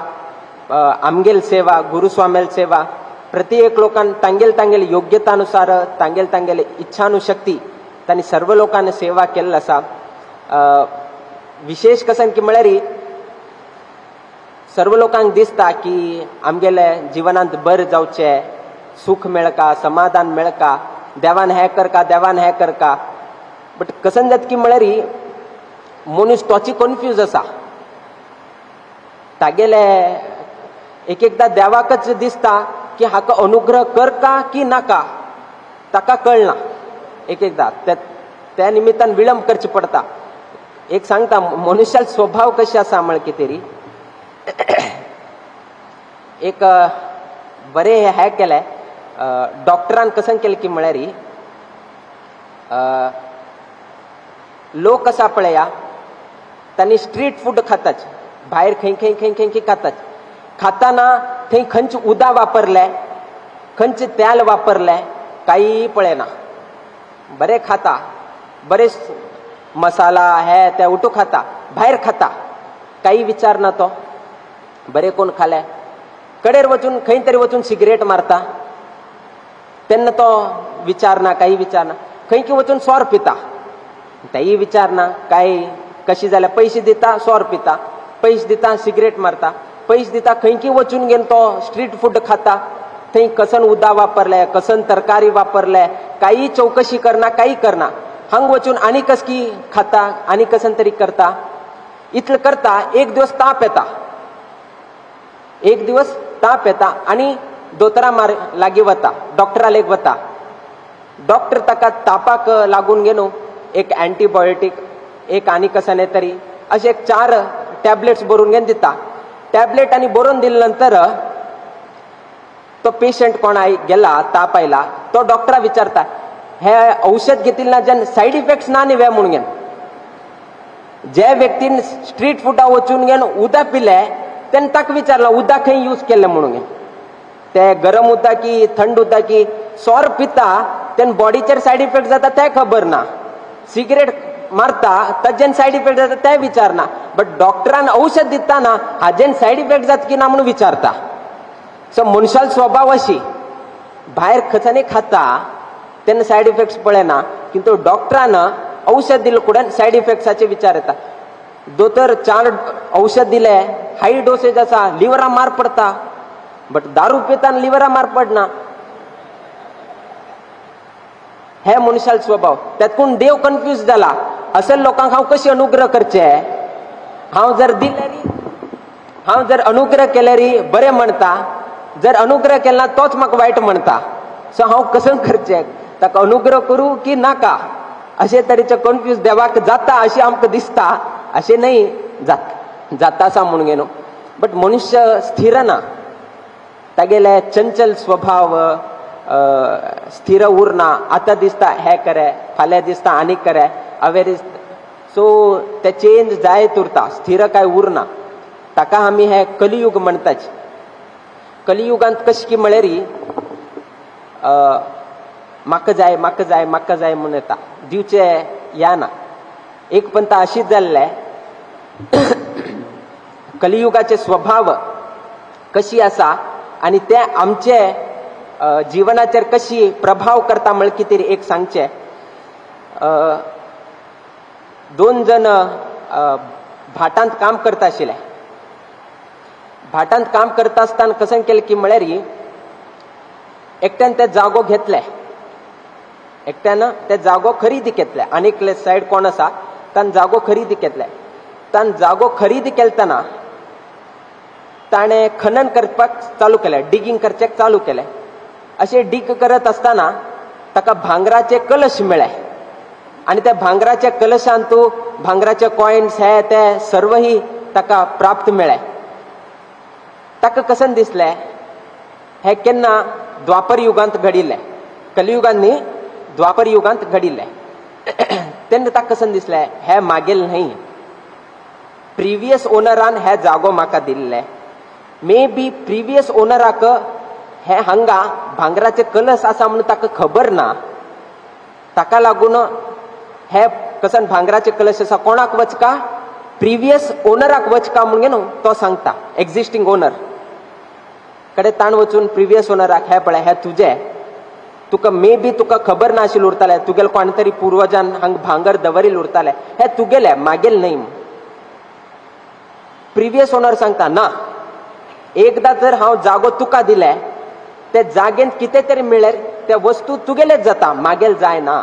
आमगेल सेवा, गुरुस्वामेल सेवा, प्रत्येक लोकांनी तांगेल तांगेल योग्यतानुसार तांगेल तांगेल इच्छानुशक्ती तांणी सर्व लोकांनी सेवा केल्ली आसा. विशेष कसन की म्हळ्यार सर्व लोकांक दिसता की आमगेले जिवनांत बरें जावचें, सुख मेळका, समाधान मेळका, देवान हें करका, देवान हें करका. बट कसन जाता की म्हळ्यार मनीस तोची कन्फ्यूज आसा, तागेले एक एकदां देवाकच दिसता की हाका अनुग्रह करका की नाका, ताका कळना. एक एकदां त्या निमित्तान विलंब करचे पडटा. एक सांगता मनुष्याल स्वभाव कशें आसा म्हळ्यार कितें तरी एक बरें हें केलें डॉक्टरान, कशें केलें की म्हळ्यार लोक आसा पळया तांणी स्ट्रीट फूड खातात, भायर खंय खंय खंय खंय खंय खातात. खाताना थंय खंयचें उदक वापरलें, खंयचें तेल वापरलें कांय पळयना, बरें खाता, बरें मसाला हे ते उठू खाता, भायर खाता, कांय विचार ना तो, बरें कोण खालें. कडेर वचून खंय तरी वचून सिगरेट मारता तेन्ना तो विचार ना, कांय विचार ना. खंय की वचून सोर पिता, तेय विचार ना, कांय कशी जाल्यार पयशे दिता सोर पिता, पयशे दिता सिगरेट मारता, पयशे दिता खंय की वचून घेवन तो स्ट्रीट फूड खाता, थंय कसन उदक वापरलें, कसन तरकारी वापरलें, कांय चवकशी करना, कांय करना. हांग वचून आनी कसकी खाता, आनी कसन तरी करता, इतलें करता. एक दिवस ताप येता, एक दिवस ताप येता आनी दोतोरा मार लागीं वता, डॉक्टरा लेग वता. डॉक्टर ताका तापाक लागून घेवन एक एंटीबायोटीक, एक आनी कसने तरी अशे एक 4 टॅबलेट्स बरोवन घेवन दिता. टॅबलेट आनी बरोवन दिले नंतर तो पेशंट कोण गेला ताप आयला तो डॉक्टरा विचारता हे औषध घेतिल्ले ना जेन्ना सायड इफेक्ट्स ना न्ही वे म्हणून घेन. जे व्यक्तीन स्ट्रीट फुडा वचून घेवन उदक पिले तेन्ना ताका विचारला उदक खंय यूज केल्लें म्हणून घेन. ते गरम उदक की थंड उदक की सोर पिता तेन्ना बॉडीचेर सायड इफेक्ट जाता तें खबर ना, सिगरेट मारता ताजेन सायड इफेक्ट जाता तें विचारना, बट डॉक्टरान औषध दितना हाजेन सायड इफेक्ट जाता की ना म्हणून विचारता. सो मनशाल स्वभाव अशी भायर खंयच्यानी खाता तेन्ना सायड इफेक्ट्स पळयना, किंतु डॉक्टरान औषध दिले कुडेन सायड इफेक्ट्साचे विचार येता. दोतोर 4 औषध दिले हाय डोसेज आसा लिवरा मार पडता, बट दारू पितान लिवरा मार पडना. हे मनशाल स्वभाव. त्यातून देव कन्फ्यूज जाला असेल लोकांक हांव कशी अनुग्रह करचे, हांव जर दिल्यारी हांव जर अनुग्रह केल्यारी बरें म्हणटा, जर अनुग्रह केला तोच म्हाका वायट म्हणटा. सो हांव कसं करचें, ताका अनुग्रह करूं की नाका, अशे तरेचे कन्फ्यूज देवाक जाता अशें आमकां दिसता. अशें न्हय जाता आसा म्हणून न्हू, बट मनुष्य स्थिर ना, तागेले चंचल स्वभाव स्थिर उरना. आतां दिसता हें करे, फाल्यां दिसता आनीक करे, अवेर सो ते चेंज जायत उरता, स्थिर काय उरना. ताका आमी हे कलियुग म्हणटाच. कलियुगांत कशें की म्हळ्यार म्हाका जाय म्हाका जाय म्हाका जाय म्हूण येता, दिवचे या ना. एक पंत अशीच जाल्ले कलियुगाचे स्वभाव कशी आसा आनी ते आमचे जिवनाचेर कशी प्रभाव करता म्हळ्यार कितें एक सांगचें. 2 जण भाटांत काम करता आशिल्ले. भाटांत काम करता आसतना कशें केलें की म्हळ्यार एकट्यान ते जागो घेतले, एकट्यान ते जागो खरेदी घेतले, आनी एकले सायड कोण आसा तान जागो खरेदी घेतले. तान जागो खरेदी केलतना ताणें खनन करपाक चालू केलें, डिगींग करचें चालू केलें. अशें डीग करत आसतना ताका भांगराचे कलश मेळ्ळे आनी त्या भांगराच्या कलशांत भांगराचे कॉयन्स हे ते सर्वही ताका प्राप्त मेळ्ळे. ताका कशें दिसलें हें केन्ना द्वापर युगांत घडिल्लें, कलियुगांत न्ही द्वापर युगांत घडिल्लें. तेन्ना ताका कशें दिसलें हें मागेल न्हय, प्रिवियस ओनरान हे जागो म्हाका दिल्ले, मे बी प्रिवियस ओनराक हे हांगा भांगराचे कलस आसा म्हणून ताका खबर ना, ताका लागून हे कसन भांगराचे कलश आसा कोणाक वचका, प्रिवियस ओनराक वचका म्हणून न्हू तो सांगता एक्झिस्टींग ओनर कडे ताण वचून प्रिवियस ओनराक हे पळय हे तुजे, तुका मे बी तुका खबर नाशिल्लें उरतालें, तुगेले कोण तरी पुर्वजान हांग भांगर दवरील उरताले, हे तुगेले मागेल न्हय. प्रिवियस ओनर सांगता ना, एकदां जर हांव जागो तुका दिले ते जागेंत कितें तरी मेळ्ळ्यार त्या वस्तू तुगेलेच जाता, मागेल जायना.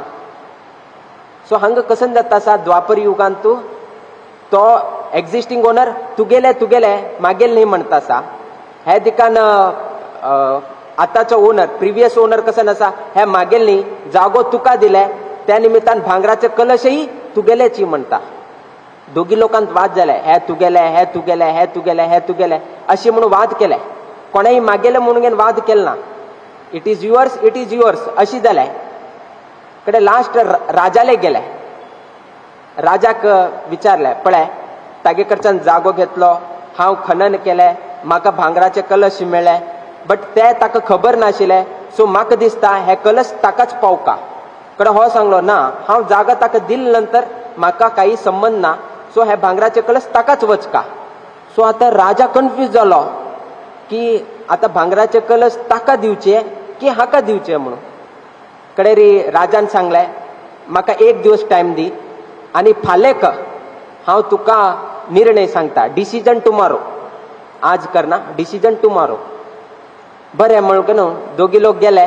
सो हांगा कसन जाता आसा द्वापर युगांत तो एक्झिस्टींग ओनर तुगेले तुगेले मागेल न्हय म्हणटा आसा. हे दिकान आतांचो ओनर प्रिवियस ओनर कसन आसा हे मागेल न्ही, जागो तुका दिले त्या निमित्तान भांगराचे कलशही तुगेलेची म्हणटा. दोगी लोकांत वाद जाले, हे तुगेले हे तुगेले हे तुगेले हे तुगेले अशें म्हणून वाद केले. कोणेय मागेले म्हणून वाद केले ना, it is yours it is yours अशी जाले. कडे लास्ट राजाले गेले, राजाक विचारले पळय तागे कडच्यान जागो घेतलो, हांव खनन केलें, म्हाका भांगराचे कलश मेळ्ळे, बट ते ताका खबर नाशिल्लें, सो म्हाका दिसता हे कलश ताकाच पावका. कडे हो सांगलो ना, हांव जागा ताका दिले नंतर म्हाका काही संबंद ना, सो हे भांगराचे कलश ताकाच वचका. सो आतां राजा कन्फ्यूज जालो की आतां भांगराचे कलश ताका दिवचे की हाका दिवचे म्हणून. कडे रे राजान सांगलें म्हाका एक दिवस टायम दी आनी फाल्यां हांव तुका निर्णय सांगता, डिसिजन टुमारो, आज करना डिसिजन टुमारो. बरें म्हणून न्हू दोगी लोक गेले,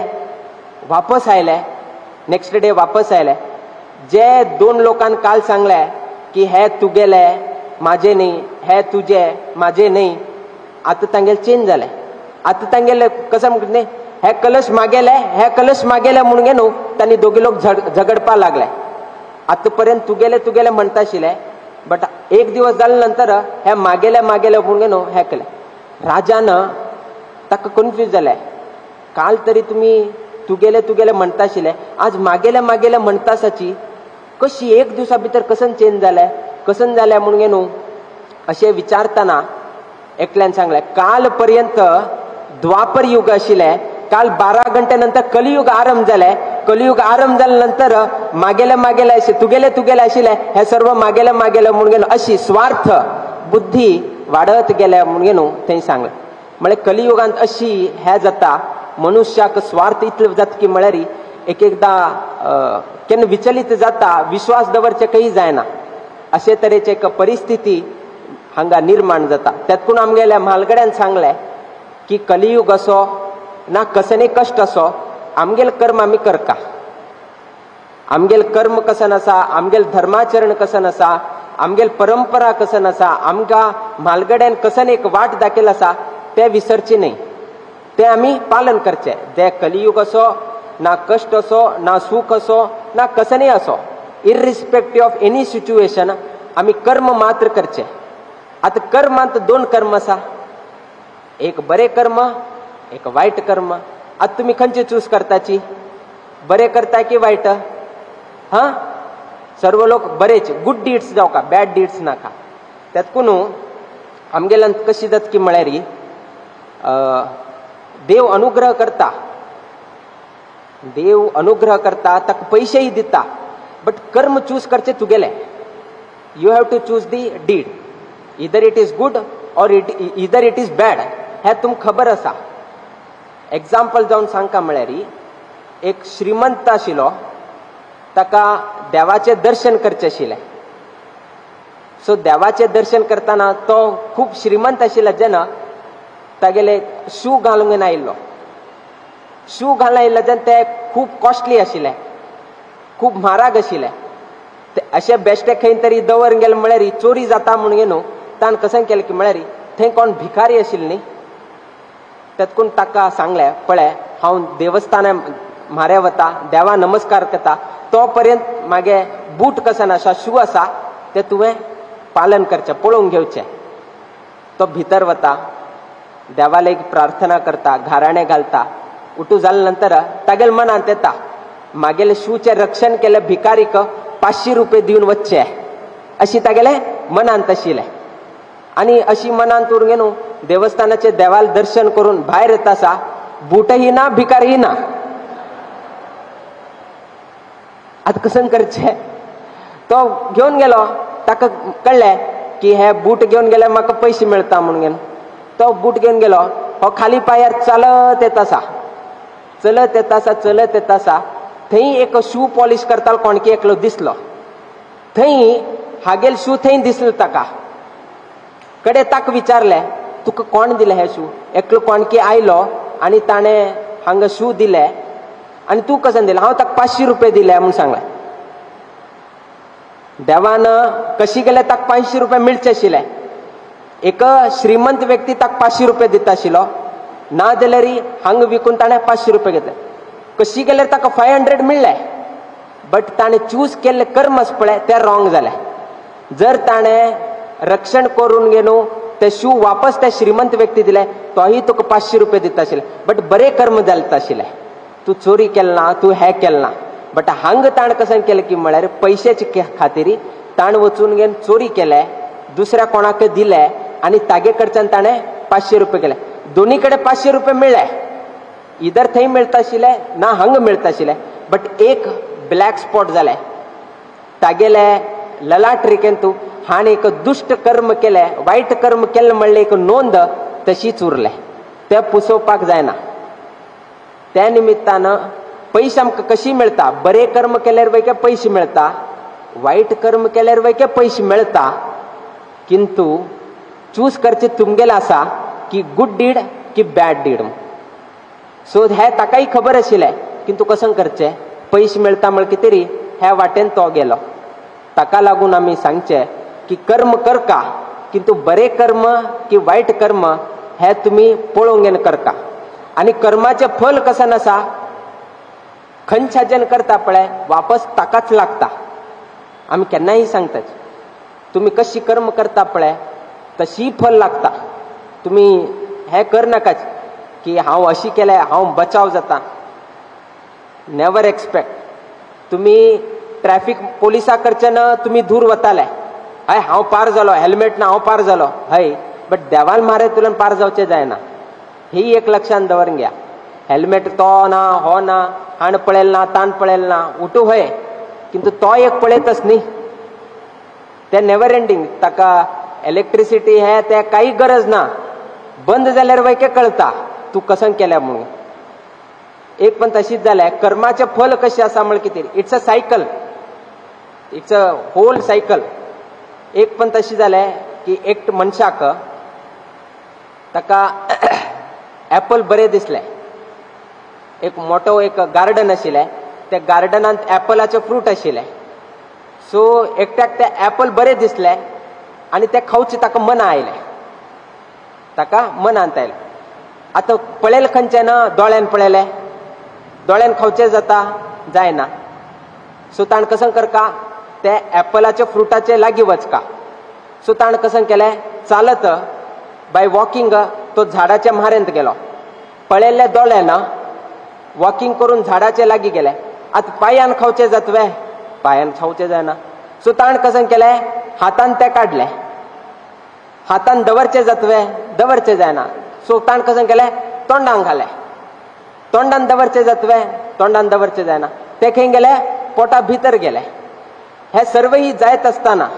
वापस आयले, नेक्स्ट डे वापस आयले. जे 2 लोकांक काल सांगले की हे तुगेले माझे न्ही, हे तुजे माझे न्ही, आतां तांगेले चेंज जाले. आतां तांगेले कशें म्हणटा न्ही हे कलश मागेले हे कलश मागेले म्हणून न्हू तांणी दोगी लोक झगडपाक लागले. आतां पर्यंत तुगेले तुगेले म्हणटा आशिल्ले, बट एक दिवस जाले नंतर हे मागेले मागेले म्हणून न्हू हे केले. राजान ताका कन्फ्यूज जाले, काल तरी तुमी तुगेले तुगेले म्हणता आशिल्ले, आज मागेले मागेले म्हणटा आसाची, कशी एक दिवसा भितर कसन चेंज जालें, कसन जालें म्हणून न्हू अशें विचारतना एकल्यान सांगलें, काल पर्यंत द्वापर युग आशिल्लें, काल 12 घंटे नंतर कलियुग आरंभ जालें, कलियुग आरंभ जाल्या नंतर मागेले मागेले अशें तुगेले तुगेले आशिल्लें, हें सर्व मागेले मागेले म्हणून न्हू अशी स्वार्थ बुद्धी वाडत गेल्या म्हणून न्हू थंय सांगलें. म्हळ्यार कलियुगांत अशी हें जाता, मनुष्याक स्वार्थ इतलो जाता की म्हळ्यार एक एकदां केन्ना विचलित जाता, विश्वास दवरचें खंय जायना, अशे तरेची एक परिस्थिती हांगा निर्माण जाता. तेतकून आमगेल्या म्हालगड्यान सांगलें की कलियुग असो ना कसने कश्ट असो, आमगेल कर्म आमी करका, आमगेल कर्म कसन आसा, आमगेल धर्माचरण कसन आसा, आमगेल परंपरा कसन आसा, आमकां म्हालगड्यान कसन एक वाट दाखयल आसा ते विसरची न्हय, ते आमी पालन करचें. ते कलियुग असो ना कश्ट असो ना सूख असो ना कसनय असो, इरिस्पेक्टिव ऑफ एनी सिच्युएशन आमी कर्म मात्र करचें. आतां कर्मांत 2 कर्म आसा, एक बरें कर्म एक वायट कर्म. आतां तुमी खंयचें चूज करताची, बरें करता की वायट? हां, सर्व लोक बरेच गुड डीड्स जावका, बॅड डीड्स नाका. तेतकून आमगेल्यान कशी जाता की म्हळ्यार देव अनुग्रह करता, देव अनुग्रह करता, ताका पयशेय दिता, बट कर्म चूज करचें तुगेलें. You have to choose the deed, either it is good or either it is bad, हें तुमकां खबर आसा. एग्जाम्पल जावन सांगका म्हळ्यार एक श्रीमंत आशिल्लो, ताका देवाचें दर्शन करचें आशिल्लें. सो देवाचें दर्शन करतना तो खूब श्रीमंत आशिल्लो, जेन्ना तागेले शू घालूंक आयिल्लो, शू घालून आयिल्लो जेन्ना ते खूब कॉस्टली आशिल्ले, खूब म्हारग आशिल्ले. अशें बेश्टे खंय तरी दवर गेले म्हळ्यार चोरी जाता म्हणून न्हू ताणें कशें केलें की म्हळ्यार थंय कोण भिकारी आशिल्ले न्ही, तेतकून ताका सांगलें, पळय हांव देवस्थाना म्हाऱ्या वता, देवा नमस्कार करता, तो पर्यंत मागे बूट कसन आसा, शू आसा ते तुवें पालन करचें, पळोवंक घेवचें. तो भितर वता, देवाले एक प्रार्थना करता, घाराणें घालता. उठू जाले नंतर तागेले मनांत येता मागेले शूचें रक्षण केलें भिकारीक 500 रुपये दिवन वचचे अशी तागेले मनांत आशिल्लें. आनी अशी मनांत उरून न्हू देवस्थानाचे देवाल दर्शन करून भायर येता आसा, बूटही ना भिकारही ना. आतां कशें करचें? तो घेवन गेलो, ताका कळ्ळें की हे बूट घेवन गेल्यार म्हाका पयशे मेळटा म्हणून घेवन तो बूट घेवन गेलो. हो खाली पांयार चलत येता आसा, चलत येता आसा, चलत येता आसा, थंय एक शू पॉलिश करतालो कोणकी एकलो दिसलो, थंय हागेल शू थंय दिसलो ताका. कडे ताका विचारलें, तुका कोण दिलें हे शू? एकलो कोणकी आयलो आनी ताणें हांगा शू दिले आनी तूं कशें दिलें? हांव ताका 500 रुपये दिले म्हूण सांगलें. देवान कशी गेले ताका 500 रुपये मेळचे आशिल्ले. एक श्रीमंत व्यक्ती ताका 500 रुपये दिता आशिल्लो, ना जाल्यार हांगा विकून ताणें 500 रुपये घेतले. कशी गेल्यार ताका 500 मेळ्ळे, बट ताणें चूज केल्लें कर्म आसा पळय तें रॉंग जालें. जर ताणें रक्षण करून घेवन ते शू वापस त्या श्रीमंत व्यक्ती दिले, तोही तुका 500 रुपये दिता आशिल्ले, बट बरें कर्म जालें आशिल्लें. तूं चोरी केलें ना, तूं हें केलें ना, बट हांग ताणें कशें केलें की म्हळ्यार पयशाचे खातीर ताणें वचून घेवन चोरी केलें, दुसऱ्या कोणाक दिले आनी तागे कडच्यान ताणें 500 रुपये केले. दोनी कडेन 500 रुपये मेळ्ळे, इधर थंय मेळटा आशिल्ले ना हांग मेळटा आशिल्ले, बट एक ब्लॅक स्पॉट जालें तागेले ललाट रेखेन. तूं हाणें एक दुश्ट कर्म केलें, वायट कर्म केलें म्हणलें एक नोंद तशीच उरलें, तें पुसोवपाक जायना. त्या निमित्तान पयशे आमकां कशी मेळटा? बरें कर्म केल्यार वय पयशे मेळटा, वायट कर्म केल्यार वय पयशे मेळटा. किंतु चूज करचें तुमगेलें आसा की गुड did की बॅड did. सो हें ताकाय खबर आशिल्लें, किंतु कशें करचें? पयशे मेळटा म्हळ्यार कितें तरी ह्या वाटेन तो गेलो. ताका लागून आमी सांगचें की कर्म करका, किंतु बरें कर्म की वायट कर्म हें तुमी पळोवंक घेवन करका. आनी कर्माचें फल कशें आसा, खंयच्यान करता पळय वापस ताकाच लागता. आमी केन्नाय सांगतात, तुमी कशी कर्म करता पळय तशी फल लागता. तुमी हें कर नाकाच. की हांव अशी केलें हांव बचाव जाता. Never expect. तुमी ट्रॅफिक पोलिसा कडच्यान तुमी दूर वताले, हय हांव पार जालो, हेल्मेट ना हांव पार जालो, हय, बट देवान मारे तुल्यान पार जावचें जायना. ही एक लक्षान दवरून घ्या. हेल्मेट तो ना हो ना, हाण पळयल ना ताण पळयल ना, उठू हय, किंतु तो एक पळयतच न्ही. ते नेवर एंडिंग. ताका इलेक्ट्रिसिटी हे ते काही गरज ना, बंद जाल्यार वैके कळता तूं कसं केल्या म्हणून. एक पण तशीच जालें. कर्माचें फल कशें आसा म्हळ्यार कितें, it's a cycle, it's a whole cycle. एक पण तशी जालें की एक मनशाक ताका एपल बरें दिसलें. एक मोठो एक गार्डन आशिल्लें, त्या गार्डनांत एपलाचें फ्रूट आशिल्लें. सो एकट्याक तें एपल बरें दिसलें आनी तें खावचें ताका मना आयलें, ताका मनांत आयलें. आतां पळयलें खंयचें ना, दोळ्यान पळयलें, दोळ्यान खावचें जाता जायना. सो ताणें कसं करका, ते एपलाच्या फ्रुटाचे लागीं वचका. सो ताणें कसं केलें, चालत बाय वॉकिंग तो झाडाच्या म्हाऱ्यांत गेलो. पळयल्ले दोळ्यान वॉकिंग करून झाडाचे लागीं गेले. आतां पांयान खावचें जातवे, पांयान खावचें जायना. सो ताणें कसं केलें, हातान तें काडलें, हातान दवरचें जातवे, दवरचें जायना. सो ताणें कसं केलें, तोंडान घालें, तोंडान दवरचें जातवे, तोंडान दवरचें जायना. ते खंय गेले, पोटा भितर गेले. हे सर्वही जायत आसतना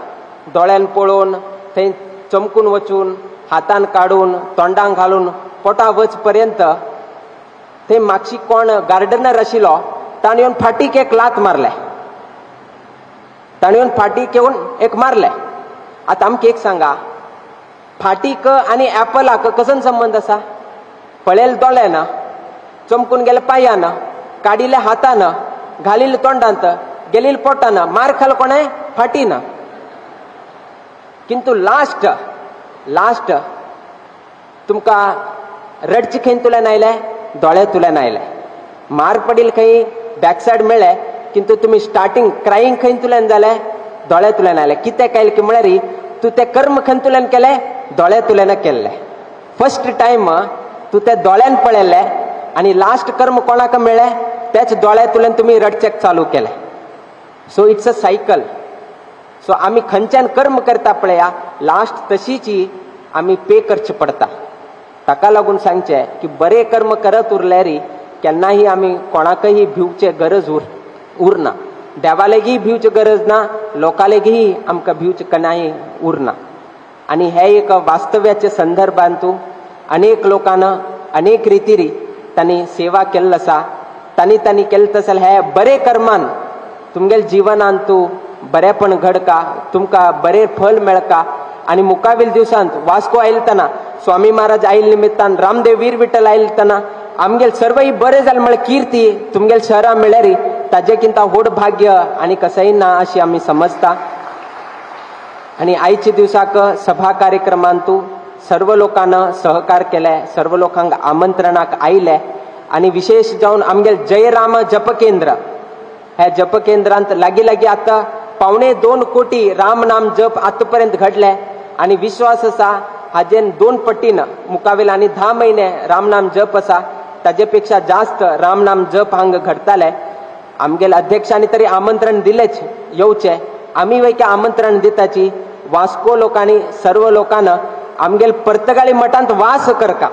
दोळ्यान पळोवन, थंय चमकून वचून, हातान काडून, तोंडान घालून पोटा वच पर्यंत थंय मागशी कोण गार्डनर आशिल्लो ताणें येवन फाटीक एक लात मारले, ताणें येवन फाटीक येवन एक मारले. आतां आमकां एक सांगा, फाटीक आनी एपलाक कसो संबंद आसा? पळयले दोळ्यान, चमकून गेले पांयान, काडिल्ले हातान, घालिल्ले तोंडांत, गेलिल्ले पोटान, मार खालो कोणें, फाटीन. किंतु लास्ट लास्ट तुमकां रडचे खंय तुल्यान आयले, दोळे तुल्यान आयले. मार पडिल खंय, बॅकसायड मेळ्ळे, किंतु तुमी स्टार्टिंग क्रायींग खंय तुल्यान जाले, दोळे तुल्यान आयले. कितें कायल की म्हळ्यार तूं तें कर्म खंय तुल्यान केलें, दोळे तुल्यान केल्लें. फर्स्ट टायम तूं तें दोळ्यान पळयल्लें आनी लास्ट कर्म कोणाक मेळ्ळें, तेच दोळे तुल्यान तुमी रडचेक चालू केलें. So it's a cycle. So आमी खंयच्यान कर्म करता पळया, लास्ट तशीची आमी पे करचे पडटा. ताका लागून सांगचें की बरें कर्म करत उरल्यार केन्नाही आमी कोणाकही भिवचे गरज उरना. देवालेगीय भिवची गरज ना, लोकालेगीय आमकां भिवचे केन्नाय उरना. आनी हे एक वास्तव्याचे संदर्भांतू अनेक लोकांना अनेक रितीरी तांणी सेवा केल्ली आसा. तांणी तांणी केल्लें तशें हे बरे कर्मान तुमगेले जिवनांत तूं बरेपण घडका, तुमकां बरें फल मेळका. आनी मुखावेल दिवसांत वास्को आयलतना, स्वामी महाराज आयल निमित्तान, रामदेव वीर विठ्ठल आयलतना आमगेल सर्वय बरें जालें म्हळ्यार कीर्ती तुमगेल शहरां मेळ्ळ्यार ताजे किंता व्हड भाग्य आनी कसंय ना अशी आमी समजता. आनी आयच्या दिवसाक सभा कार्यक्रमांतू सर्व लोकांना सहकार केले, सर्व लोकांक आमंत्रणाक आयले. आनी विशेष जावन आमगेल जयराम जपकेंद्र, ह्या जपकेंद्रांत लागीं लागीं आतां 1.75 कोटी राम नाम जप आतां पर्यंत घडले. आनी विश्वास आसा हाजेन 2 पटीन मुखावेल आनी 10 महिने रामनाम जप आसा, ताजे पेक्षा जास्त रामनाम जप हांगा घडताले. आमगेले अध्यक्षांनी तरी आमंत्रण दिलेच येवचे, आमी वैके आमंत्रण दिताची वास्को लोकांनी सर्व लोकांना आमगेले पर्तगाळी मठांत वास करका.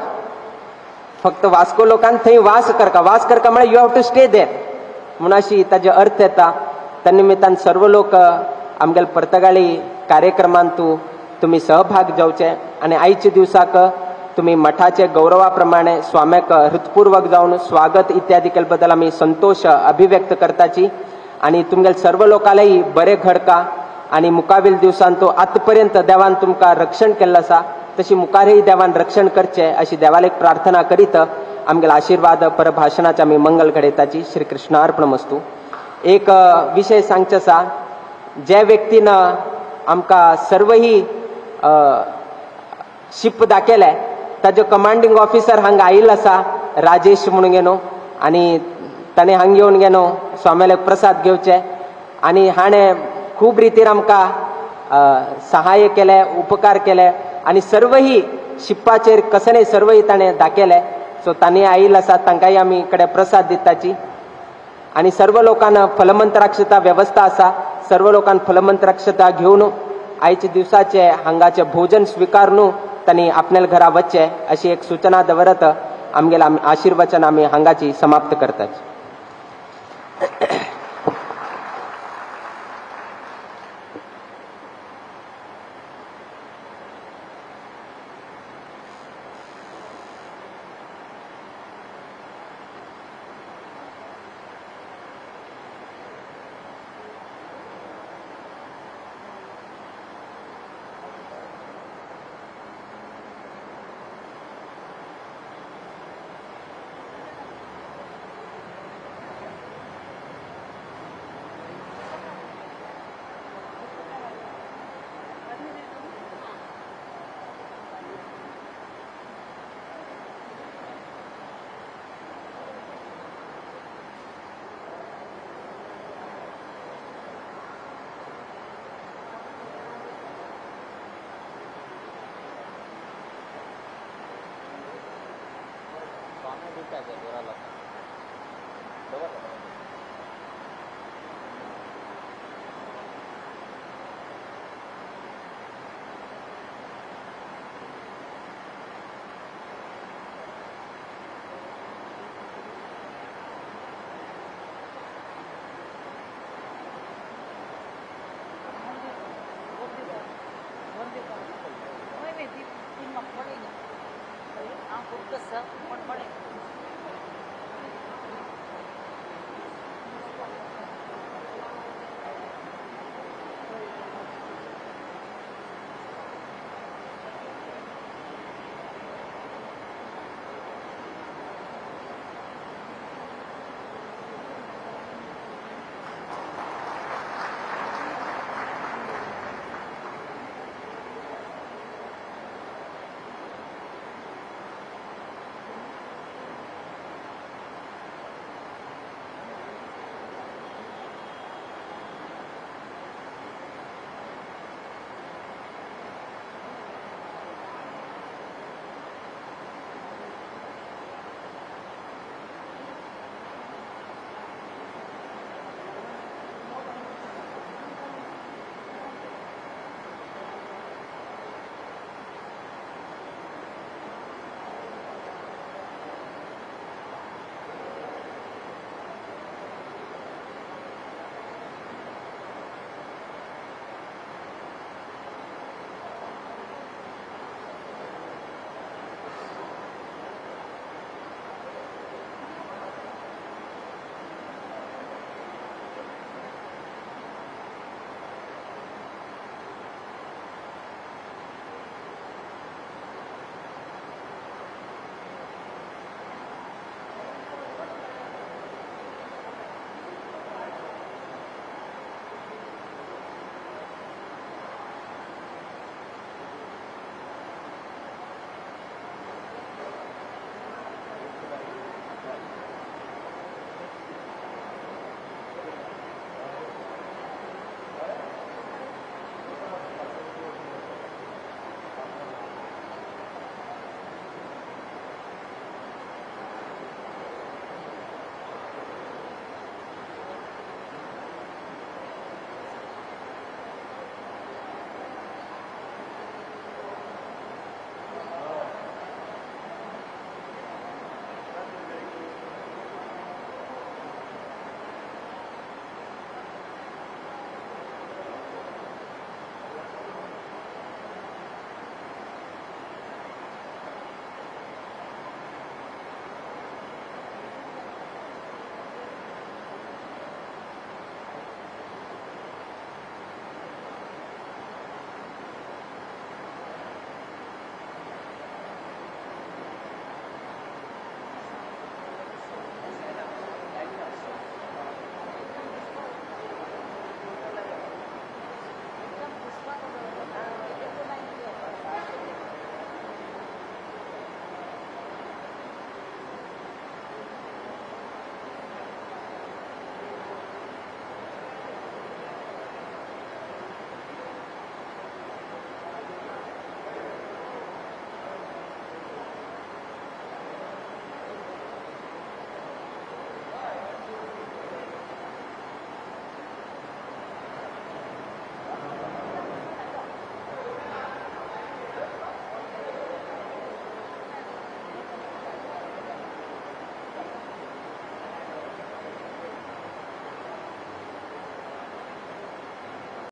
फक्त वास्को लोकांनी थंय वास करका, वास करका म्हळ्यार you have to stay there म्हूण अशी ताजे अर्थ येता. त्या निमित्तान सर्व लोक आमगेले पर्तगाळी कार्यक्रमांतू तुमी सहभाग जावचे. आनी आयच्या दिवसाक तुमी मठाचे गौरवा प्रमाणे स्वाम्याक हृत्पूर्वक जावन स्वागत इत्यादी केले बद्दल आमी संतोष अभिव्यक्त करताची. आनी तुमगेले सर्व लोकांलाय बरें घडका आनी मुखावेल दिवसान तो आतापर्यंत देवान तुमकां रक्षण केल्लें आसा तशी मुखारय देवान रक्षण करचें अशी देवाक प्रार्थना करीत आमगेले आशिर्वाद परभाशणाचे आमी मंगल घडयताची. श्री कृष्णार्पणमस्तू. एक विशय सांगचो आसा, ज्या व्यक्तीन आमकां सर्वही शिप दाखयलें ताजो कमांडींग ऑफिसर हांगा आयिल्लो आसा, राजेश म्हणून गेलो. आनी ताणें हांगा येवन गेलो स्वाम्याले प्रसाद घेवचे आनी हाणें खूब रितीर आमकां सहाय्य केलें, उपकार केले आनी सर्वही शिपाचेर कसने सर्वही ताणें दाखयलें. सो तांणी आयिल्ल आसा तांकांय आमी कडे प्रसाद दिताची. आनी सर्व लोकांना फलमंत्राक्षता वेवस्था आसा, सर्व लोकांक फलमंत्राक्षता घेवन आयच्या दिवसाचे हांगाचे भोजन स्विकारून तांणी आपल्या घरा वचचे अशी एक सूचना दवरत आमगेले आशीर्वचन आमी हांगाची समाप्त करतात.